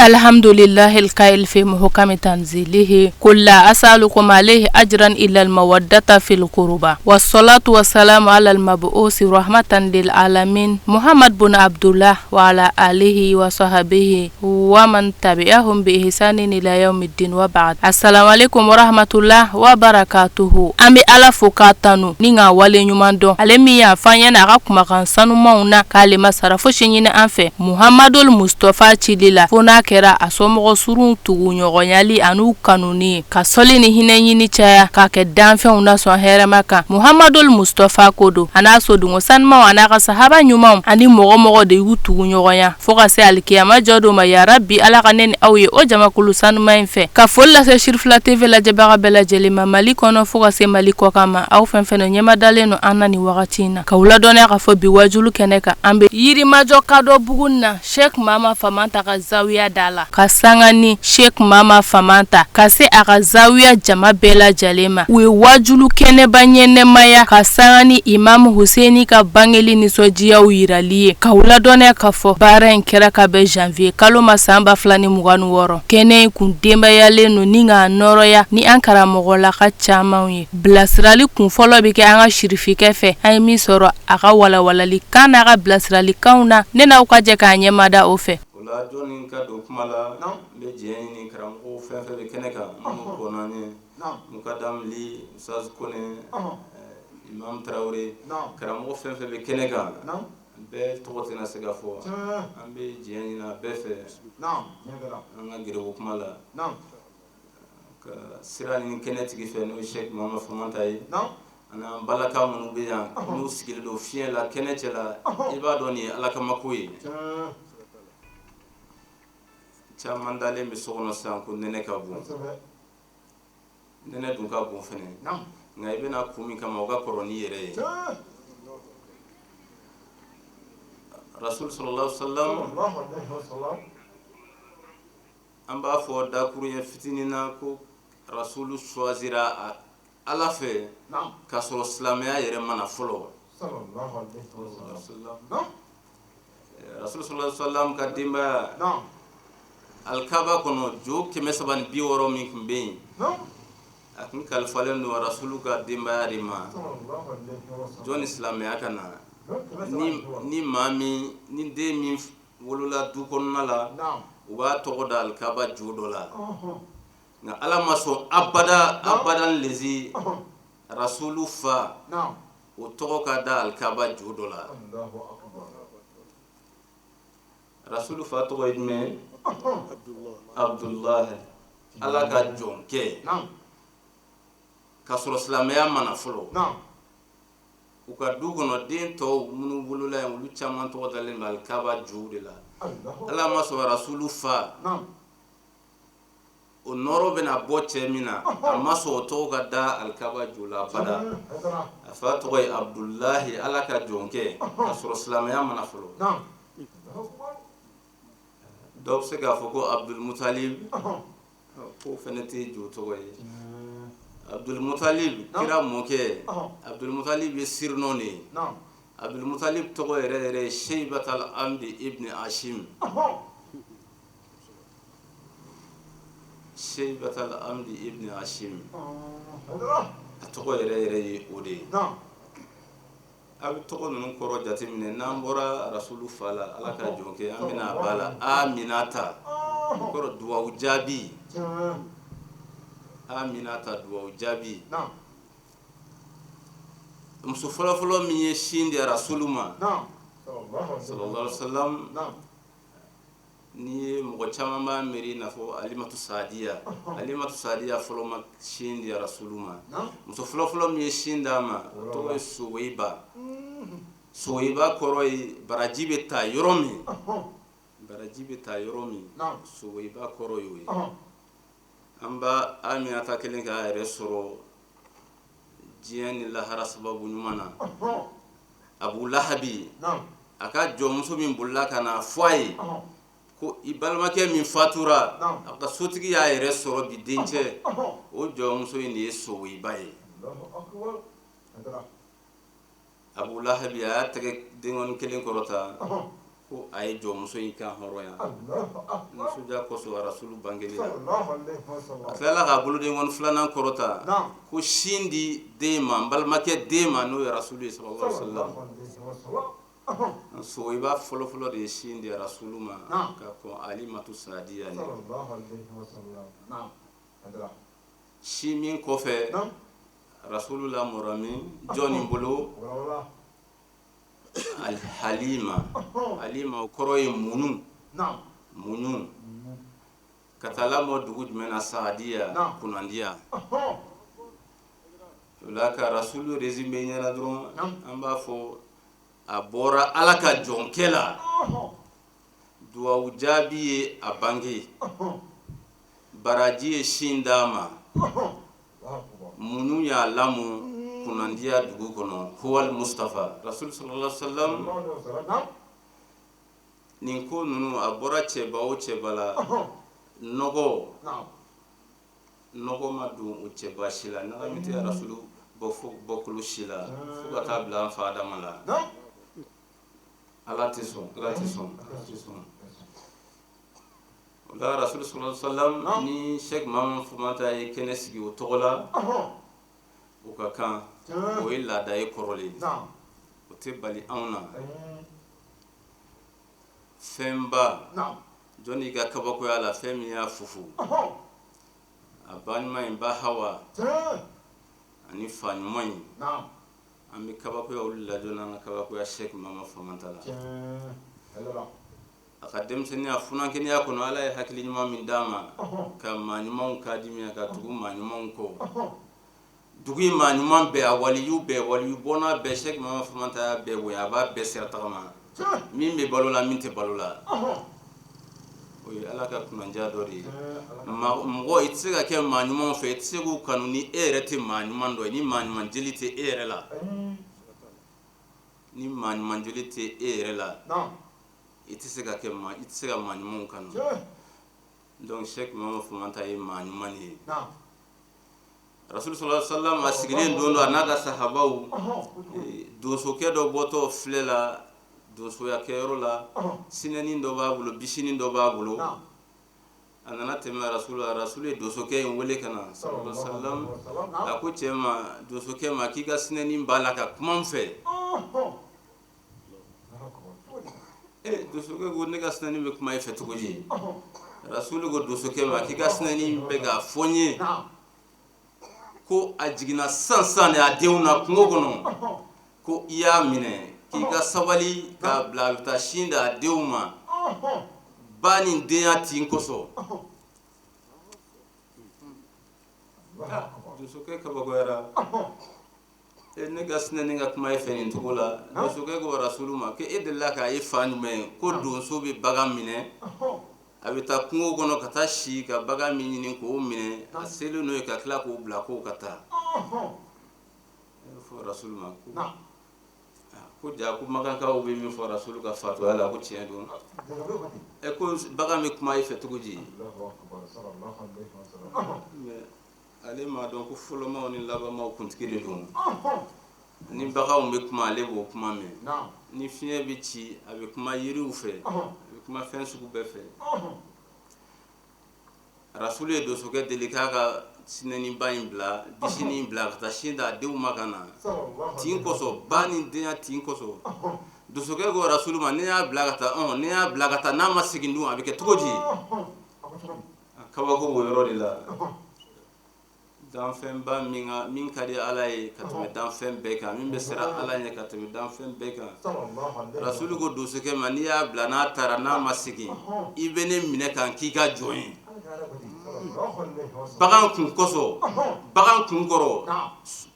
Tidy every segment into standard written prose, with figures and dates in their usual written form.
Alhamdulillahi alqail fi muhkami tanzilihi qul la as'alukum alayhi ajran illa almawaddata fil qurba wassalatu wassalamu ala almab'usi rahmatan lil alamin Muhammad bun Abdullah wa ala alihi wa sahbihi wa man tabi'ahum bi ihsanin ila yawmiddin wa ba'd. Assalamu alaikum warahmatullah wa barakatuhu. An bɛ Ala fo k'a tanu ni k'a wale ɲuman dɔn ale min y'a fɔ an ɲɛna a ka kumakan sanumanw na k'ale ma sara fosi ɲini an fɛ Muhamadul Mustafa cili la fo n'a kɛra a somɔgɔ surun tuguɲɔgɔnyali an'u kanuni ye ka sɔli ni hinɛ ɲini caya k'a kɛ danfɛnw na sɔn hɛrɛma kan Muhamadul Mustafa ko don a n'a sodungo sanumanw a n'a ka sahaba ɲumanw ani mɔgɔ mɔgɔ de y'u tuguɲɔgɔnya fo ka se alikiyama jɔ don ma yarabi Ala ka ne ni aw ye o jamakulu sanuman in fɛ ka foli lase Sirifila TV lajɛbaga bɛɛ lajɛlen ma Mali kɔnɔ fo ka se Mali kɔkan ma aw fɛn fɛn ɲɛmadalen don an na nin wagati in na. K'aw ladɔnniya k'a fɔ bi wajulu kɛnɛ kan an bɛ Yirimajɔ Kadɔbugu na Sheikh Mama Famanta ka zawiya da la ka sanga ni Sheikh Mama Famanta ka se a ka zawiya jama bɛɛ lajɛlen ma u ye wajulu kɛnɛba ɲɛnɛmaya ka sanga ni Imam Huseni ka bangeli nisɔndiyaw yirali ye k'aw ladɔnniya k'a fɔ baara in kɛra ka bɛn janvier kalo ma san 2026 kɛnɛ in kun denbayalen don ni k'a nɔrɔya ni an karamɔgɔlaka camanw ye. Bilasirali kun fɔlɔ bɛ kɛ an ka sirifikɛ fɛ an ye min sɔrɔ a ka walawalali kan n'a ka bilasiralikanw na ne n'aw ka jɛ k'a ɲɛmada o fɛ. O la jɔnni ka don kuma la n bɛ diɲɛ ɲini karamɔgɔ fɛn fɛn bɛ kɛnɛ kan minnu kɔnna n ɲɛ Mukadam Ly Ustaz Kone Imam Tarawele karamɔgɔ fɛn fɛn bɛ kɛnɛ kan bɛɛ tɔgɔ tɛna se ka fɔ an bɛ diɲɛ ɲini a bɛɛ fɛ an ka gɛrɛ kuma la. Ka sira ɲini kɛnɛ tigi fɛ n'o ye Sheikh Mama Famanta ye ani an balaka minnu bɛ yan n'u sigilen don fiɲɛ la kɛnɛ cɛ la i b'a dɔn nin ye Ala kama ko ye caman dalen bɛ so kɔnɔ sisan ko nɛnɛ ka bon nɛnɛ dun ka bon fɛnɛ nka i bɛna kun min kama o ka kɔrɔ n'i yɛrɛ ye Rasul sallallahu alaihi wasallam An b'a fɔ dakuruɲɛ fitinin na ko rasulu choisira Ala fɛ k'a sɔrɔ silamɛya yɛrɛ ma na fɔlɔ. Rasulu sallallahu alaihi wasallam ka denbaya alikaba kɔnɔ jo 360 min tun bɛ yen, a tun kalifalen don rasulu ka denbaya de ma jɔni silamɛya ka na. Ni maa min ni den min wolola du kɔnɔna la u b'a tɔgɔ da alikaba jo dɔ la nka ala ma sɔn abada abada lezi rasulu fa o tɔgɔ ka da alikaba jo dɔ la rasulu fa tɔgɔ ye jumɛn abudulayi ala ka jɔnkɛ k'a sɔrɔ silamɛya ma na fɔlɔ U ka du kɔnɔ den tɔw minnu wolola yen olu caman tɔgɔ dalen bɛ alikaba jow de la ala ma sɔn rasulu fa o nɔɔrɔ bɛna bɔ cɛ min na a ma sɔn o tɔgɔ ka da alikaba jo la abada a fa tɔgɔ ye abudulayi ala ka jɔnkɛ k'a sɔrɔ silamɛya ma na fɔlɔ dɔw bɛ se k'a fɔ ko abudulmutalib K'o fana tɛ jo tɔgɔ ye Abdul-Mutalib kira mɔkɛ Abdul-Mutalib ye surnom de ye Abdul-Mutalib tɔgɔ yɛrɛ yɛrɛ ye Seybatal Hamdi ibn Hashim Seybatal Hamdi ibn Hashim a tɔgɔ yɛrɛ yɛrɛ ye o de ye A bɛ tɔgɔ ninnu kɔrɔ jateminɛ n'an bɔra rasulu fa la ala ka jɔnkɛ an bɛna a ba la Aminata o kɔrɔ dugawu jaabi Aminata dugawu jaabi muso fɔlɔfɔlɔ min ye sin di rasulu ma sallallahu alaihi wasallam N'i ye mɔgɔ caman b'a miiri i n'a fɔ Alimatu Sadiya Alimatu Sadiya fɔlɔ ma sin di rasulu ma muso fɔlɔfɔlɔ min ye sin d'a ma o tɔgɔ ye Soweba Soweba kɔrɔ ye baraji bɛ ta yɔrɔ min baraji bɛ ta yɔrɔ min Soweba kɔrɔ y'o ye an ba Aminata kelen k'a yɛrɛ sɔrɔ diɲɛ ni lahara sababu ɲuman na Abu Lahabi a ka jɔnmuso min bolila ka na fɔ a ye ko i balimakɛ min fatura a ka sotigi y'a yɛrɛ sɔrɔ bi dencɛ o jɔnmuso in de ye Soweba ye Abu Lahabi a y'a tɛgɛ denkɔni kelen kɔrɔta ko Ko a ye jɔnmuso in kan hɔrɔnya nisɔndiya kosɔn rasulu bangeli la. A tilala k'a bolodenkɔni filanan kɔrɔta ko sin di den ma, n balimakɛ den ma, n'o ye rasulu ye sallallahu alaihi wasallam. Soyiba fɔlɔfɔlɔ de ye sin di rasulu ma ka kɔn Alimatu Sadiya ɲɛ. Sin min kɔfɛ, rasulu lamɔra min jɔnni bolo? Halima. Halima, o kɔrɔ ye muɲu, muɲu. Ka taa lamɔ dugu jumɛn na? Saadiya, kunnandiya. O la ka rasulu résumé ɲɛna dɔrɔn, an b'a fɔ a bɔra Ala ka jɔnkɛ la, duwawu jaabi ye a bange, baraji ye sin d'a ma, muɲu y'a lamɔ kunnandiya dugu kɔnɔ. Huwal Mustafa rasul sallallahu alaihi wasallam. Nin ko ninnu, a bɔra cɛba o cɛba la, nɔgɔ nɔgɔ ma don o cɛba si la, ɲagami tɛ rasulu bɔkolo si la fo ka taa bila an fa Adama la. Ala tɛ sɔn, Ala tɛ sɔn, Ala tɛ sɔn. O la rasul sallallahu alaihi wasallam ni Sheikh Mamadu Famanta ye kɛnɛ sigi o tɔgɔ la, o ka kan, o ye laada ye kɔrɔlen, o tɛ bali anw na. Fɛnba jɔn ka kabakoya la, fɛn min y'a fufu, a ba ɲuman in, ba Hawa, ani fa ɲuman in, an bɛ kabakoya olu la jɔn, an ka kabakoya Sheikh Mamadu Famanta la. A ka denmisɛnninya, funankɛninya kɔnɔ, Ala ye hakili ɲuman min d'a ma ka maa ɲumanw kadimiya, ka tugu maa ɲumanw kɔ, dugu in maa ɲuman bɛɛ, a waliyu bɛɛ, waliyu bɔnna bɛɛ, Sheikh Mamadu Famanta y'a bɛɛ bonya, a b'a bɛɛ sira tagama, min bɛ balo la, min tɛ balo la. O ye Ala ka kunandiya dɔ de ye. Mɔgɔ, i tɛ se ka kɛ maa ɲumanw fɛ, i tɛ se k'u kanu ni e yɛrɛ tɛ maa ɲuman dɔ ye, ni maa ɲuman jeli tɛ e yɛrɛ la, ni maa ɲuman jeli tɛ e yɛrɛ la, i tɛ se ka kɛ maa, i tɛ se ka maa ɲumanw kanu. Donc Sheikh Mamadu Famanta ye maa ɲuman ye. Rasul sallallahu alaihi wasallam a sigilen don dɔ, a n'a ka sahabaw, donsokɛ dɔ bɔtɔ filɛ la donsoya kɛyɔrɔ la, sinɛnin dɔ b'a bolo, bisinin dɔ b'a bolo. A nana tɛmɛ rasul la. Rasul ye donsokɛ in wele ka na sallallahu alaihi wasallam. A ko cɛ ma, donsokɛ ma, k'i ka sinɛnin b'a la ka kuma n fɛ. Ee, donsokɛ ko, ne ka sinɛnin bɛ kuma e fɛ cogo di? Rasul ko donsokɛ ma k'i ka sinɛnin bɛ k'a fɔ n ye ko a jiginna san san de a denw na kungo kɔnɔ, ko i y'a minɛ, k'i ka sabali k'a bila a bɛ taa sin di a denw ma, ba ni denya tin kosɔn. Donsokɛ kabakoyara. E, ne ka sinɛnin ka kuma e fɛ nin cogo la? Donsokɛ ko rasulu ma ko e delila k'a ye fan jumɛn ko donso bɛ bagan minɛ, a bɛ taa kungo kɔnɔ ka taa si ka bagan min ɲini k'o minɛ, a selen n'o ye ka tila k'o bila k'o ka taa fɔ rasulu ma ko ja ko makankaw bɛ min fɔ rasulu ka fatuya la, ko tiɲɛ don. Ɛ, ko bagan bɛ kuma e fɛ cogo di? Ale m'a dɔn ko fɔlɔmaw ni labanmaw kuntigi de don. Ni baganw bɛ kuma, ale b'o kuma mɛn. Ni fiɲɛ bɛ ci, a bɛ kuma yiriw fɛ, a bɛ kuma fɛn sugu bɛɛ fɛ. Rasulu ye donsokɛ deli k'a ka sinɛninba in bila, bisinin bila ka taa sin d'a denw ma ka na tin kosɔn, ba ni denya tin kosɔn. Donsokɛ ko rasulu ma, ne y'a bila ka taa, ne y'a bila ka taa, n'a ma segin dun, a bɛ kɛ cogo di? Kabako b'o yɔrɔ de la. Danfɛnba min ka di Ala ye ka tɛmɛ danfɛn bɛɛ kan, min bɛ siran Ala ɲɛ ka tɛmɛ danfɛn bɛɛ kan, rasulu ko donsokɛ ma, n'i y'a bila n'a taara, n'a ma segin, i bɛ ne minɛ kan k'i ka jɔn ye. Bagan kun kosɔn, bagan kun kɔrɔ,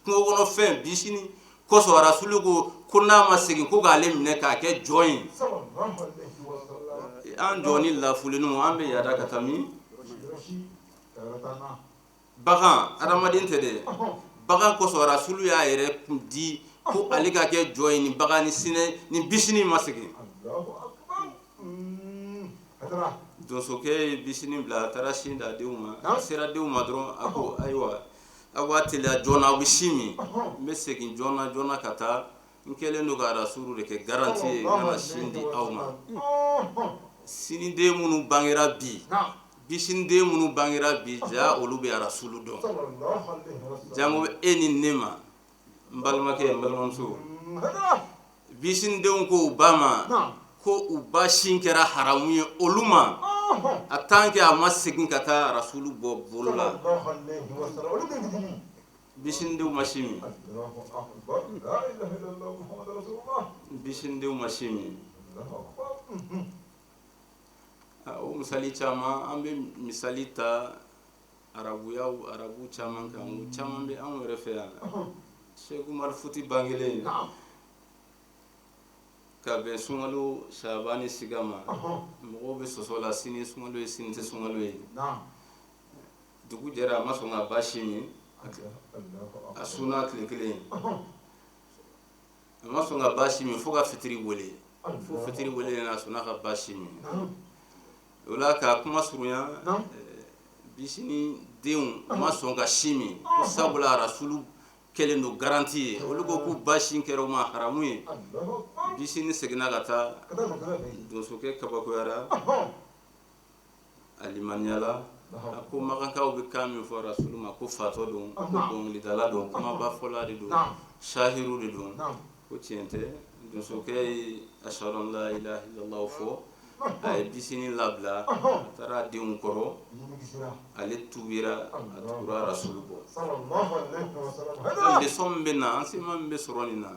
kungo kɔnɔ fɛn bisinin kosɔn, rasulu ko n'a ma segin, ko k'ale minɛ k'a kɛ jɔn ye. An jɔn ni lafulenw, an bɛ yaada ka taa min? Bagan, adamaden tɛ dɛ, bagan kosɔn rasulu y'a yɛrɛ kun di ko ale ka kɛ jɔn ye ni bagan ni sinɛ ni bisinin ma segin. Donsokɛ ye bisinin bila, a taara sin d'a denw ma. A sera denw ma dɔrɔn, a ko, ayiwa, aw b'a teliya joona, aw bɛ sin min, n bɛ segin joona joona ka taa. N kɛlen don ka rasulu de kɛ garantie ye n kana sin di aw ma. Sini den minnu bangera bi, bi sini den minnu bangera bi, ja olu bɛ rasulu dɔn. Jango e ni ne ma, n balimakɛ, n balimamuso. Bi sini denw ko u ba ma ko u ba sin kɛra haramu ye olu ma, a tant que a ma segin ka taa rasulu bɔ bolo la. Bi sini denw ma sin min. Bi sini denw ma sin min. O misali caman, an bɛ misali ta arabuyaw, arabu caman kan, o caman bɛ anw yɛrɛ fɛ yan. Cheikh Umar Futi bangelen ka bɛn sunkalo sabani siga ma, mɔgɔw bɛ sɔsɔ la, sini sunkalo ye, sini tɛ sunkalo ye. Dugu jɛra, a ma sɔn ka ba sin min, a sunna tile kelen, a ma sɔn ka ba sin min fo ka fitiri wele, fo fitiri wele a sɔnna ka ba sin min. O la ka kuma surunya, bi sini denw ma sɔn ka sin min, ko sabula rasulu kɛlen don garantie ye, olu ko k'u ba sin kɛra u ma haramu ye. Bi sini seginna ka taa, donsokɛ kabakoyara, a limaniyala, a ko makankaw bɛ kan min fɔ rasulu ma, ko fatɔ don, ko dɔnkilidala don, kumaba fɔla de don, sahiru de don, ko tiɲɛ tɛ. Donsokɛ ye ashhadu an la ilaha illallah fɔ, a ye bisini labila, a taara a denw kɔrɔ, ale tubira, a tugura rasulu kɔ. Leçon min bɛ na, enseignement min bɛ sɔrɔ nin na,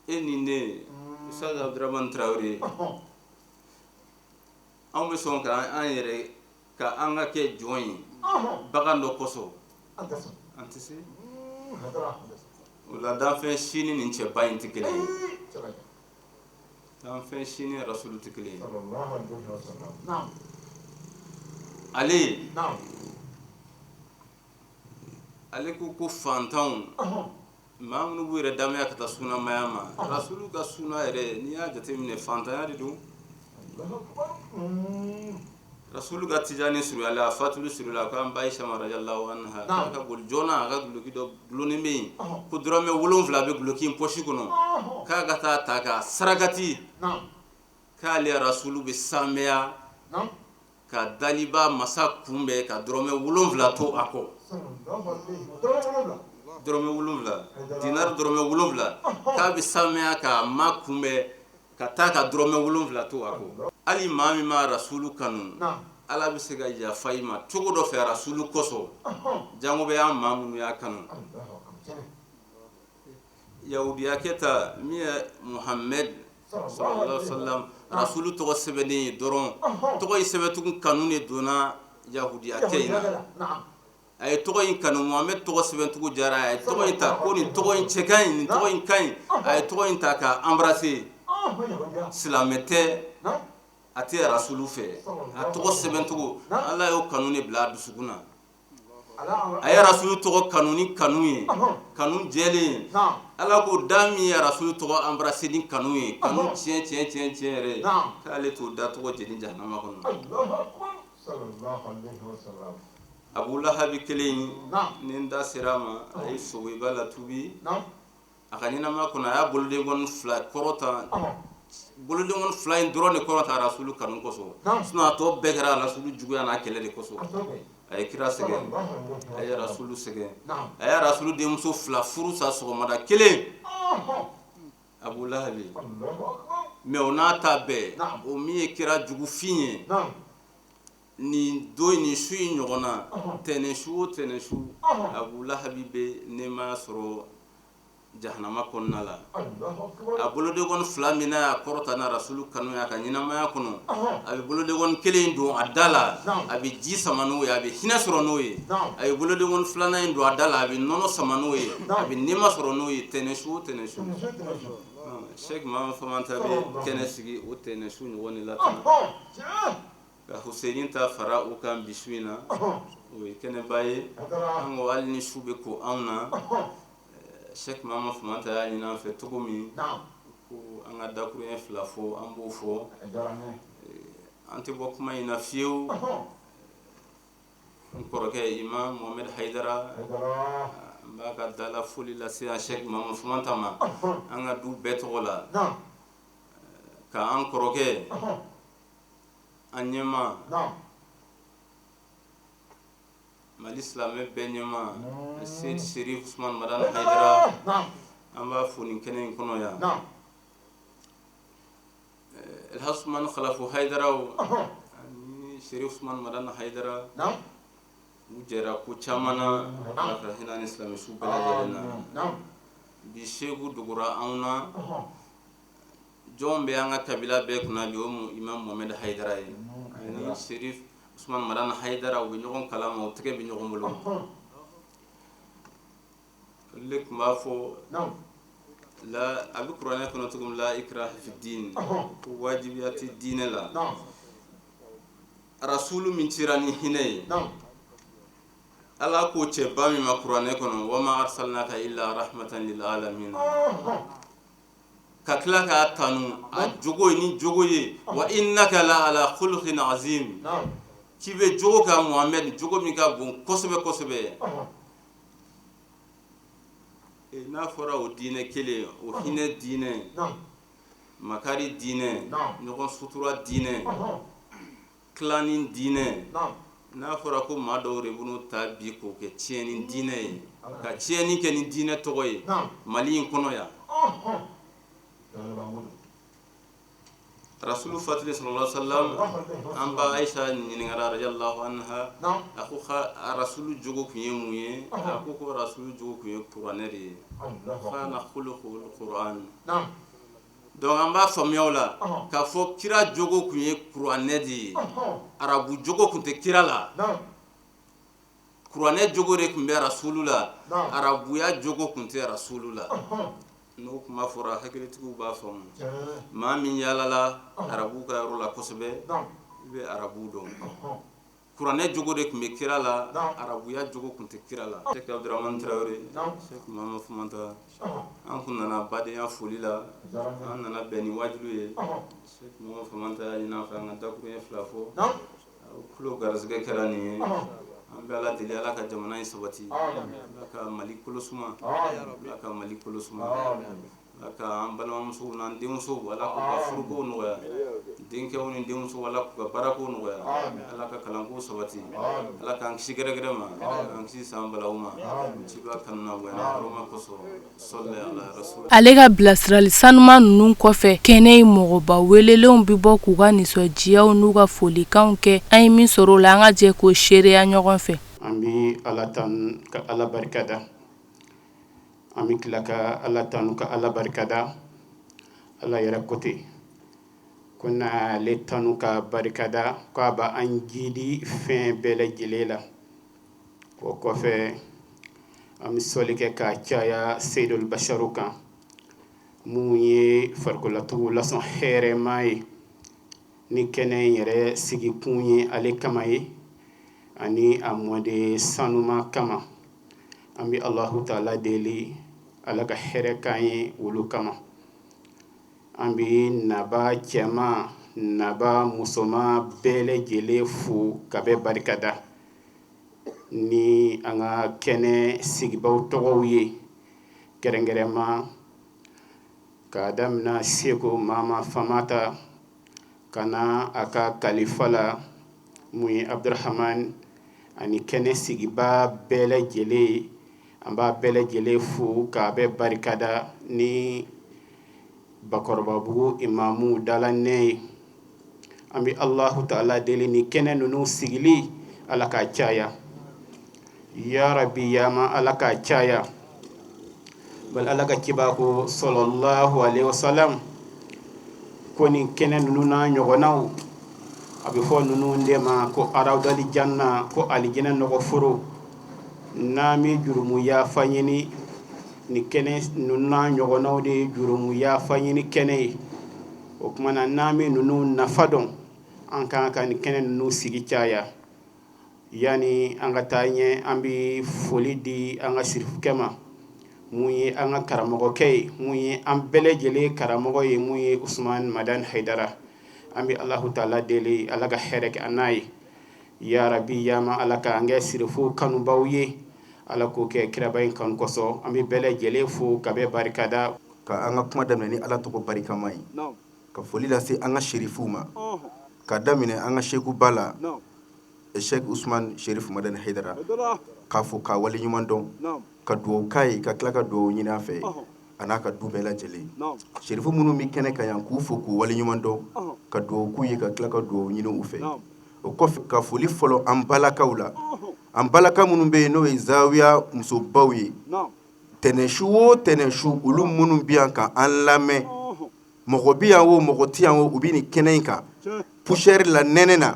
e ni ne, Ustaz Abdramane Traoré, anw bɛ sɔn ka an yɛrɛ ka an ka kɛ jɔn ye bagan dɔ kosɔn, an tɛ se. O la danfɛn si ni nin cɛba in tɛ kelen ye, danfɛn si ni rasulu tɛ kelen ye. Ale ko fantanw, maa minnu b'u yɛrɛ damaya ka taa sunamaya ma, rasulu ka suna yɛrɛ, n'i y'a jateminɛ, fantanya de don. Rasulu ka tijani surunyala, a fatuli surunyala, k'an ba Aisha radiyallahu anha k'a ka boli joona, a ka duloki dɔ dulonnen bɛ yen, ko dɔrɔmɛ 7 bɛ duloki in poche kɔnɔ, k'a ka taa ta k'a sarakati, k'ale rasulu bɛ sanmɛya ka daliba masa kunbɛn ka dɔrɔmɛ 7 to a kɔ. Dɔrɔmɛ 7, dinari dɔrɔmɛ 7, k'a bɛ sanmɛya k'a ma kunbɛn ka taa ka dɔrɔmɛ 7 to a kɔ. Hali maa min ma rasulu kanu, Ala bɛ se ka yafa i ma cogo dɔ fɛ rasulu kosɔn, jango bɛ an maa minnu y'a kanu. Yahudiyakɛ ta min ye Muhamɛd sallallahu alaihi wasallam, rasulu tɔgɔ sɛbɛnnen ye dɔrɔn, tɔgɔ in sɛbɛntugu kanu de donna yahudiyakɛ in na. A ye tɔgɔ in kanu, Muhamɛd tɔgɔ sɛbɛntugu diyara a ye tɔgɔ in ta ko nin tɔgɔ in cɛ ka ɲi, nin tɔgɔ in ka ɲi, a ye tɔgɔ in ta k'a embrasser. Silamɛ tɛ, a tɛ rasulu fɛ, a tɔgɔ sɛbɛncogo Ala y'o kanu de bila a dusukun na. A ye rasulu tɔgɔ kanu ni kanu ye, kanu jɛlen. Ala ko da min ye rasulu tɔgɔ embrasser ni kanu ye, kanu tiɲɛ tiɲɛ tiɲɛ tiɲɛ yɛrɛ, k'ale t'o da tɔgɔ jeni jahanama kɔnɔ. Abu Lahabi kelen, ni n da sera a ma, a ye Sogoba la tubi. A ka ɲɛnamaya kɔnɔ, a y'a bolodenkɔni fila kɔrɔta, bolodenkɔni fila in dɔrɔn de kɔrɔta rasulu kanu kosɔn, sinon a tɔ bɛɛ kɛra rasulu juguya n'a kɛlɛ de kosɔn. A ye kira sɛgɛn, a ye rasulu sɛgɛn, a ye rasulu denmuso fila furu sa sɔgɔmada kelen, Abu Lahabi. Mais o n'a ta bɛɛ, o min ye kira jugufin ye, nin don nin su in ɲɔgɔn na, tɛnɛn su o tɛnɛn su, Abu Lahabi bɛ nɛɛmaya sɔrɔ jahanama kɔnɔna la. A bolodenkɔni fila min n'a y'a kɔrɔta n'a rasulu kanu ye a ka ɲɛnamaya kɔnɔ, a bɛ bolodenkɔni kelen don a da la, a bɛ ji sama n'o ye, a bɛ hinɛ sɔrɔ n'o ye. A ye bolodenkɔni filanan in don a da la, a bɛ nɔnɔ sama n'o ye, a bɛ nɛɛma sɔrɔ n'o ye, tɛnɛn su o tɛnɛn su. Cheikh Mahamad Famanta bɛ kɛnɛ sigi o tɛnɛn su ɲɔgɔn de la tan, ka Hussein ta fara o kan bi su in na, o ye kɛnɛba ye. An ko hali ni su bɛ ko anw na, Cheikh Mahamad Famanta y'a ɲini an fɛ cogo min ko an ka dakuruɲɛ fila fɔ, an b'o fɔ. An tɛ bɔ kuma in na fiyewu. N kɔrɔkɛ Imam Mohamed Haidara, An b'a ka dala foli lase an Sɛki Mamadu Fomanta ma, an ka du bɛɛ tɔgɔ la, ka an kɔrɔkɛ, an ɲɛma, Mali silamɛ bɛɛ ɲɛma, Seyidi Serif Usumani Madani Hayidara, an b'a fo nin kɛnɛ in kɔnɔ yan. Elhaji Usumani Kalafu Hayidaraw ani Serif Usumani Madani Hayidara, u jɛra ko caman na. Ala ka hinɛ ni silamɛ su bɛɛ lajɛlen na. Bi Seku dogora anw na. Jɔn bɛ an ka kabila bɛɛ kunna bi, o mu Imam Mohamed Hayidara ye. Ani Serif Usumani Madani Hayidara, u bɛ ɲɔgɔn kalama, u tɛgɛ bɛ ɲɔgɔn bolo. Olu de tun b'a fɔ la, a bɛ kuranɛ kɔnɔ cogo min, la ikraha fi din, ko wajibiya tɛ diinɛ la. Rasulu min cira ni hinɛ ye, Ala ko cɛba min ma kuranɛ kɔnɔ, wama arsalnaka illa rahmatan lil alamin, ka tila k'a tanu a jogo ye ni jogo ye, wa innaka la ala khuluqin azim, k'i bɛ jogo kan Muhamɛd, jogo min ka bon kosɛbɛ kosɛbɛ. N'a fɔra o diinɛ kelen, o hinɛ diinɛ, makari diinɛ, ɲɔgɔn sutura diinɛ, tilanni diinɛ, n'a fɔra ko maa dɔw de bɛn'o ta bi k'o kɛ tiɲɛni diinɛ ye, ka tiɲɛni kɛ ni diinɛ tɔgɔ ye Mali in kɔnɔ yan. Rasulu fatulen sallallahu alaihi wasallam, an ba Ayisa ɲininkara radiyallahu anha, a ko Rasulu jogo tun ye mun ye? A ko Rasulu jogo tun ye kuranɛ de ye, kana khuluqul Qur'an. Donc an b'a faamuya o la k'a fɔ kira jogo tun ye kuranɛ de ye, arabu jogo tun tɛ kira la. Kuranɛ jogo de tun bɛ Rasulu la, arabuya jogo tun tɛ Rasulu la. N'o kuma fɔra, hakilitigiw b'a faamu. Maa min yaalala arabu ka yɔrɔ la kosɛbɛ, i bɛ arabu dɔn. Kuranɛ jogo de tun bɛ kira la, arabuya jogo tun tɛ kira la. Sɛki Abdramani Tarawele, Sɛki Mamadu Fomanta, an kun nana badenya foli la, an nana bɛn ni wajibi ye. Sɛki Mamadu Fomanta y'a ɲini an fɛ an ka dakuruɲɛ fila fɔ. Tulo garisɛgɛ kɛra nin ye. An bɛ Ala deli, Ala ka jamana in sabati, Ala ka Mali kolo suma, Ala ka Mali kolo suma, Ala ka an balimamusow n'an denmusow, Ala k'u ka furukow nɔgɔya, denkɛw ni denmusow, Ala k'u ka baarakow nɔgɔya, Ala ka kalankow sabati, Ala k'an kisi gɛrɛgɛrɛ ma, k'an kisi san balawu ma, ciba kanu n'a bonya n'a hɔrɔma kosɔn. Ale ka bilasirali sanuman ninnu kɔfɛ, kɛnɛ in mɔgɔba welelenw bɛ bɔ k'u ka nisɔndiyaw n'u ka folikanw kɛ. An ye min sɔrɔ o la, an ka jɛ k'o seereya ɲɔgɔn fɛ. An bɛ Ala tanu ka Ala barikada. An bɛ tila ka Ala tanu ka Ala barikada. Ala yɛrɛ ko ten ko n'ale tanu ka barikada, k'a b'an jidi fɛn bɛɛ lajɛlen la. O kɔfɛ, an bɛ sɔli kɛ k'a caya Seyidul Basharu kan, mun ye farikolatigiw lasɔn hɛrɛma ye, ni kɛnɛ in yɛrɛ sigikun ye ale kama ye, ani a mɔden sanuma kama. An bɛ Alahu taala deli, Ala ka hɛrɛ k'an ye olu kama. An bɛ naba cɛman, naba musoman bɛɛ lajɛlen fo ka bɛɛ barikada ni an ka kɛnɛ sigibaw tɔgɔw ye, kɛrɛnkɛrɛnma k'a daminɛ Seko Mama Famata ka na a ka kalifa la mun ye Abdurahamani, ani kɛnɛ sigibaa bɛɛ lajɛlen. An b'a bɛɛ lajɛlen fo k'a bɛɛ barikada ni Bakɔrɔbabugu imamu dala nɛ ye. An bɛ Alahu taala deli, ni kɛnɛ ninnu sigili, Ala k'a caya, ya rabi yama, Ala k'a caya. Bal Ala ka ciba ko sallallahu alaihi wasallam ko nin kɛnɛ ninnu n'a ɲɔgɔnnaw, a bɛ fɔ ninnu de ma ko arawdali janna, ko alijinɛ nɔgɔforo. N'an bɛ jurumu yafa ɲini, ni kɛnɛ ninnu n'a ɲɔgɔnnaw de ye jurumu yafa ɲini kɛnɛ ye. O tuma na, n'an bɛ ninnu nafa dɔn, an kan ka nin kɛnɛ ninnu sigi caya. Yanni an ka taa ɲɛ, an bɛ foli di an ka sirifukɛ ma, mun ye an ka karamɔgɔkɛ ye, mun ye an bɛɛ lajɛlen karamɔgɔ ye, mun ye Usumani Madani Hayidara. An bɛ Alahu taala deli, Ala ka hɛrɛ kɛ an n'a ye, ya rabi yama. Ala ka an kɛ sirifu kanubaw ye. Ala k'o kɛ kiraba in kanu kosɔn. An bɛ bɛɛ lajɛlen fo ka bɛɛ barikada. Ka an ka kuma daminɛ ni Ala tɔgɔ barikama ye, ka foli lase an ka serifuw ma, ka daminɛ an ka sekuba la, Sheikh Usman Sherif Madani Haidara, k'a fo k'a waleɲuman dɔn, ka dugawu k'a ye, ka tila ka dugawu ɲini a fɛ, a n'a ka du bɛɛ lajɛlen. Serifu minnu bɛ kɛnɛ kan yan, k'u fo k'u waleɲuman dɔn, ka dugawu k'u ye, ka tila ka dugawu ɲini u fɛ. O kɔfɛ, ka foli fɔlɔ an balakaw la, an balaka minnu bɛ yen, n'o ye zawiya musobaw ye, tɛnɛnsu o tɛnɛnsu, olu minnu bɛ yan ka an lamɛn, mɔgɔ bɛ yan o, mɔgɔ tɛ yan o, u bɛ nin kɛnɛ in kan poussière la, nɛnɛ na,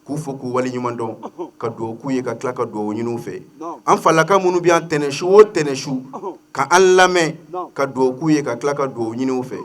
k'u fo k'u waleɲuman dɔn, ka dugawu k'u ye, ka tila ka dugawu ɲini u fɛ. An falaka minnu bɛ yan tɛnɛnsu o tɛnɛnsu ka an lamɛn, ka dugawu k'u ye, ka tila ka dugawu ɲini u fɛ.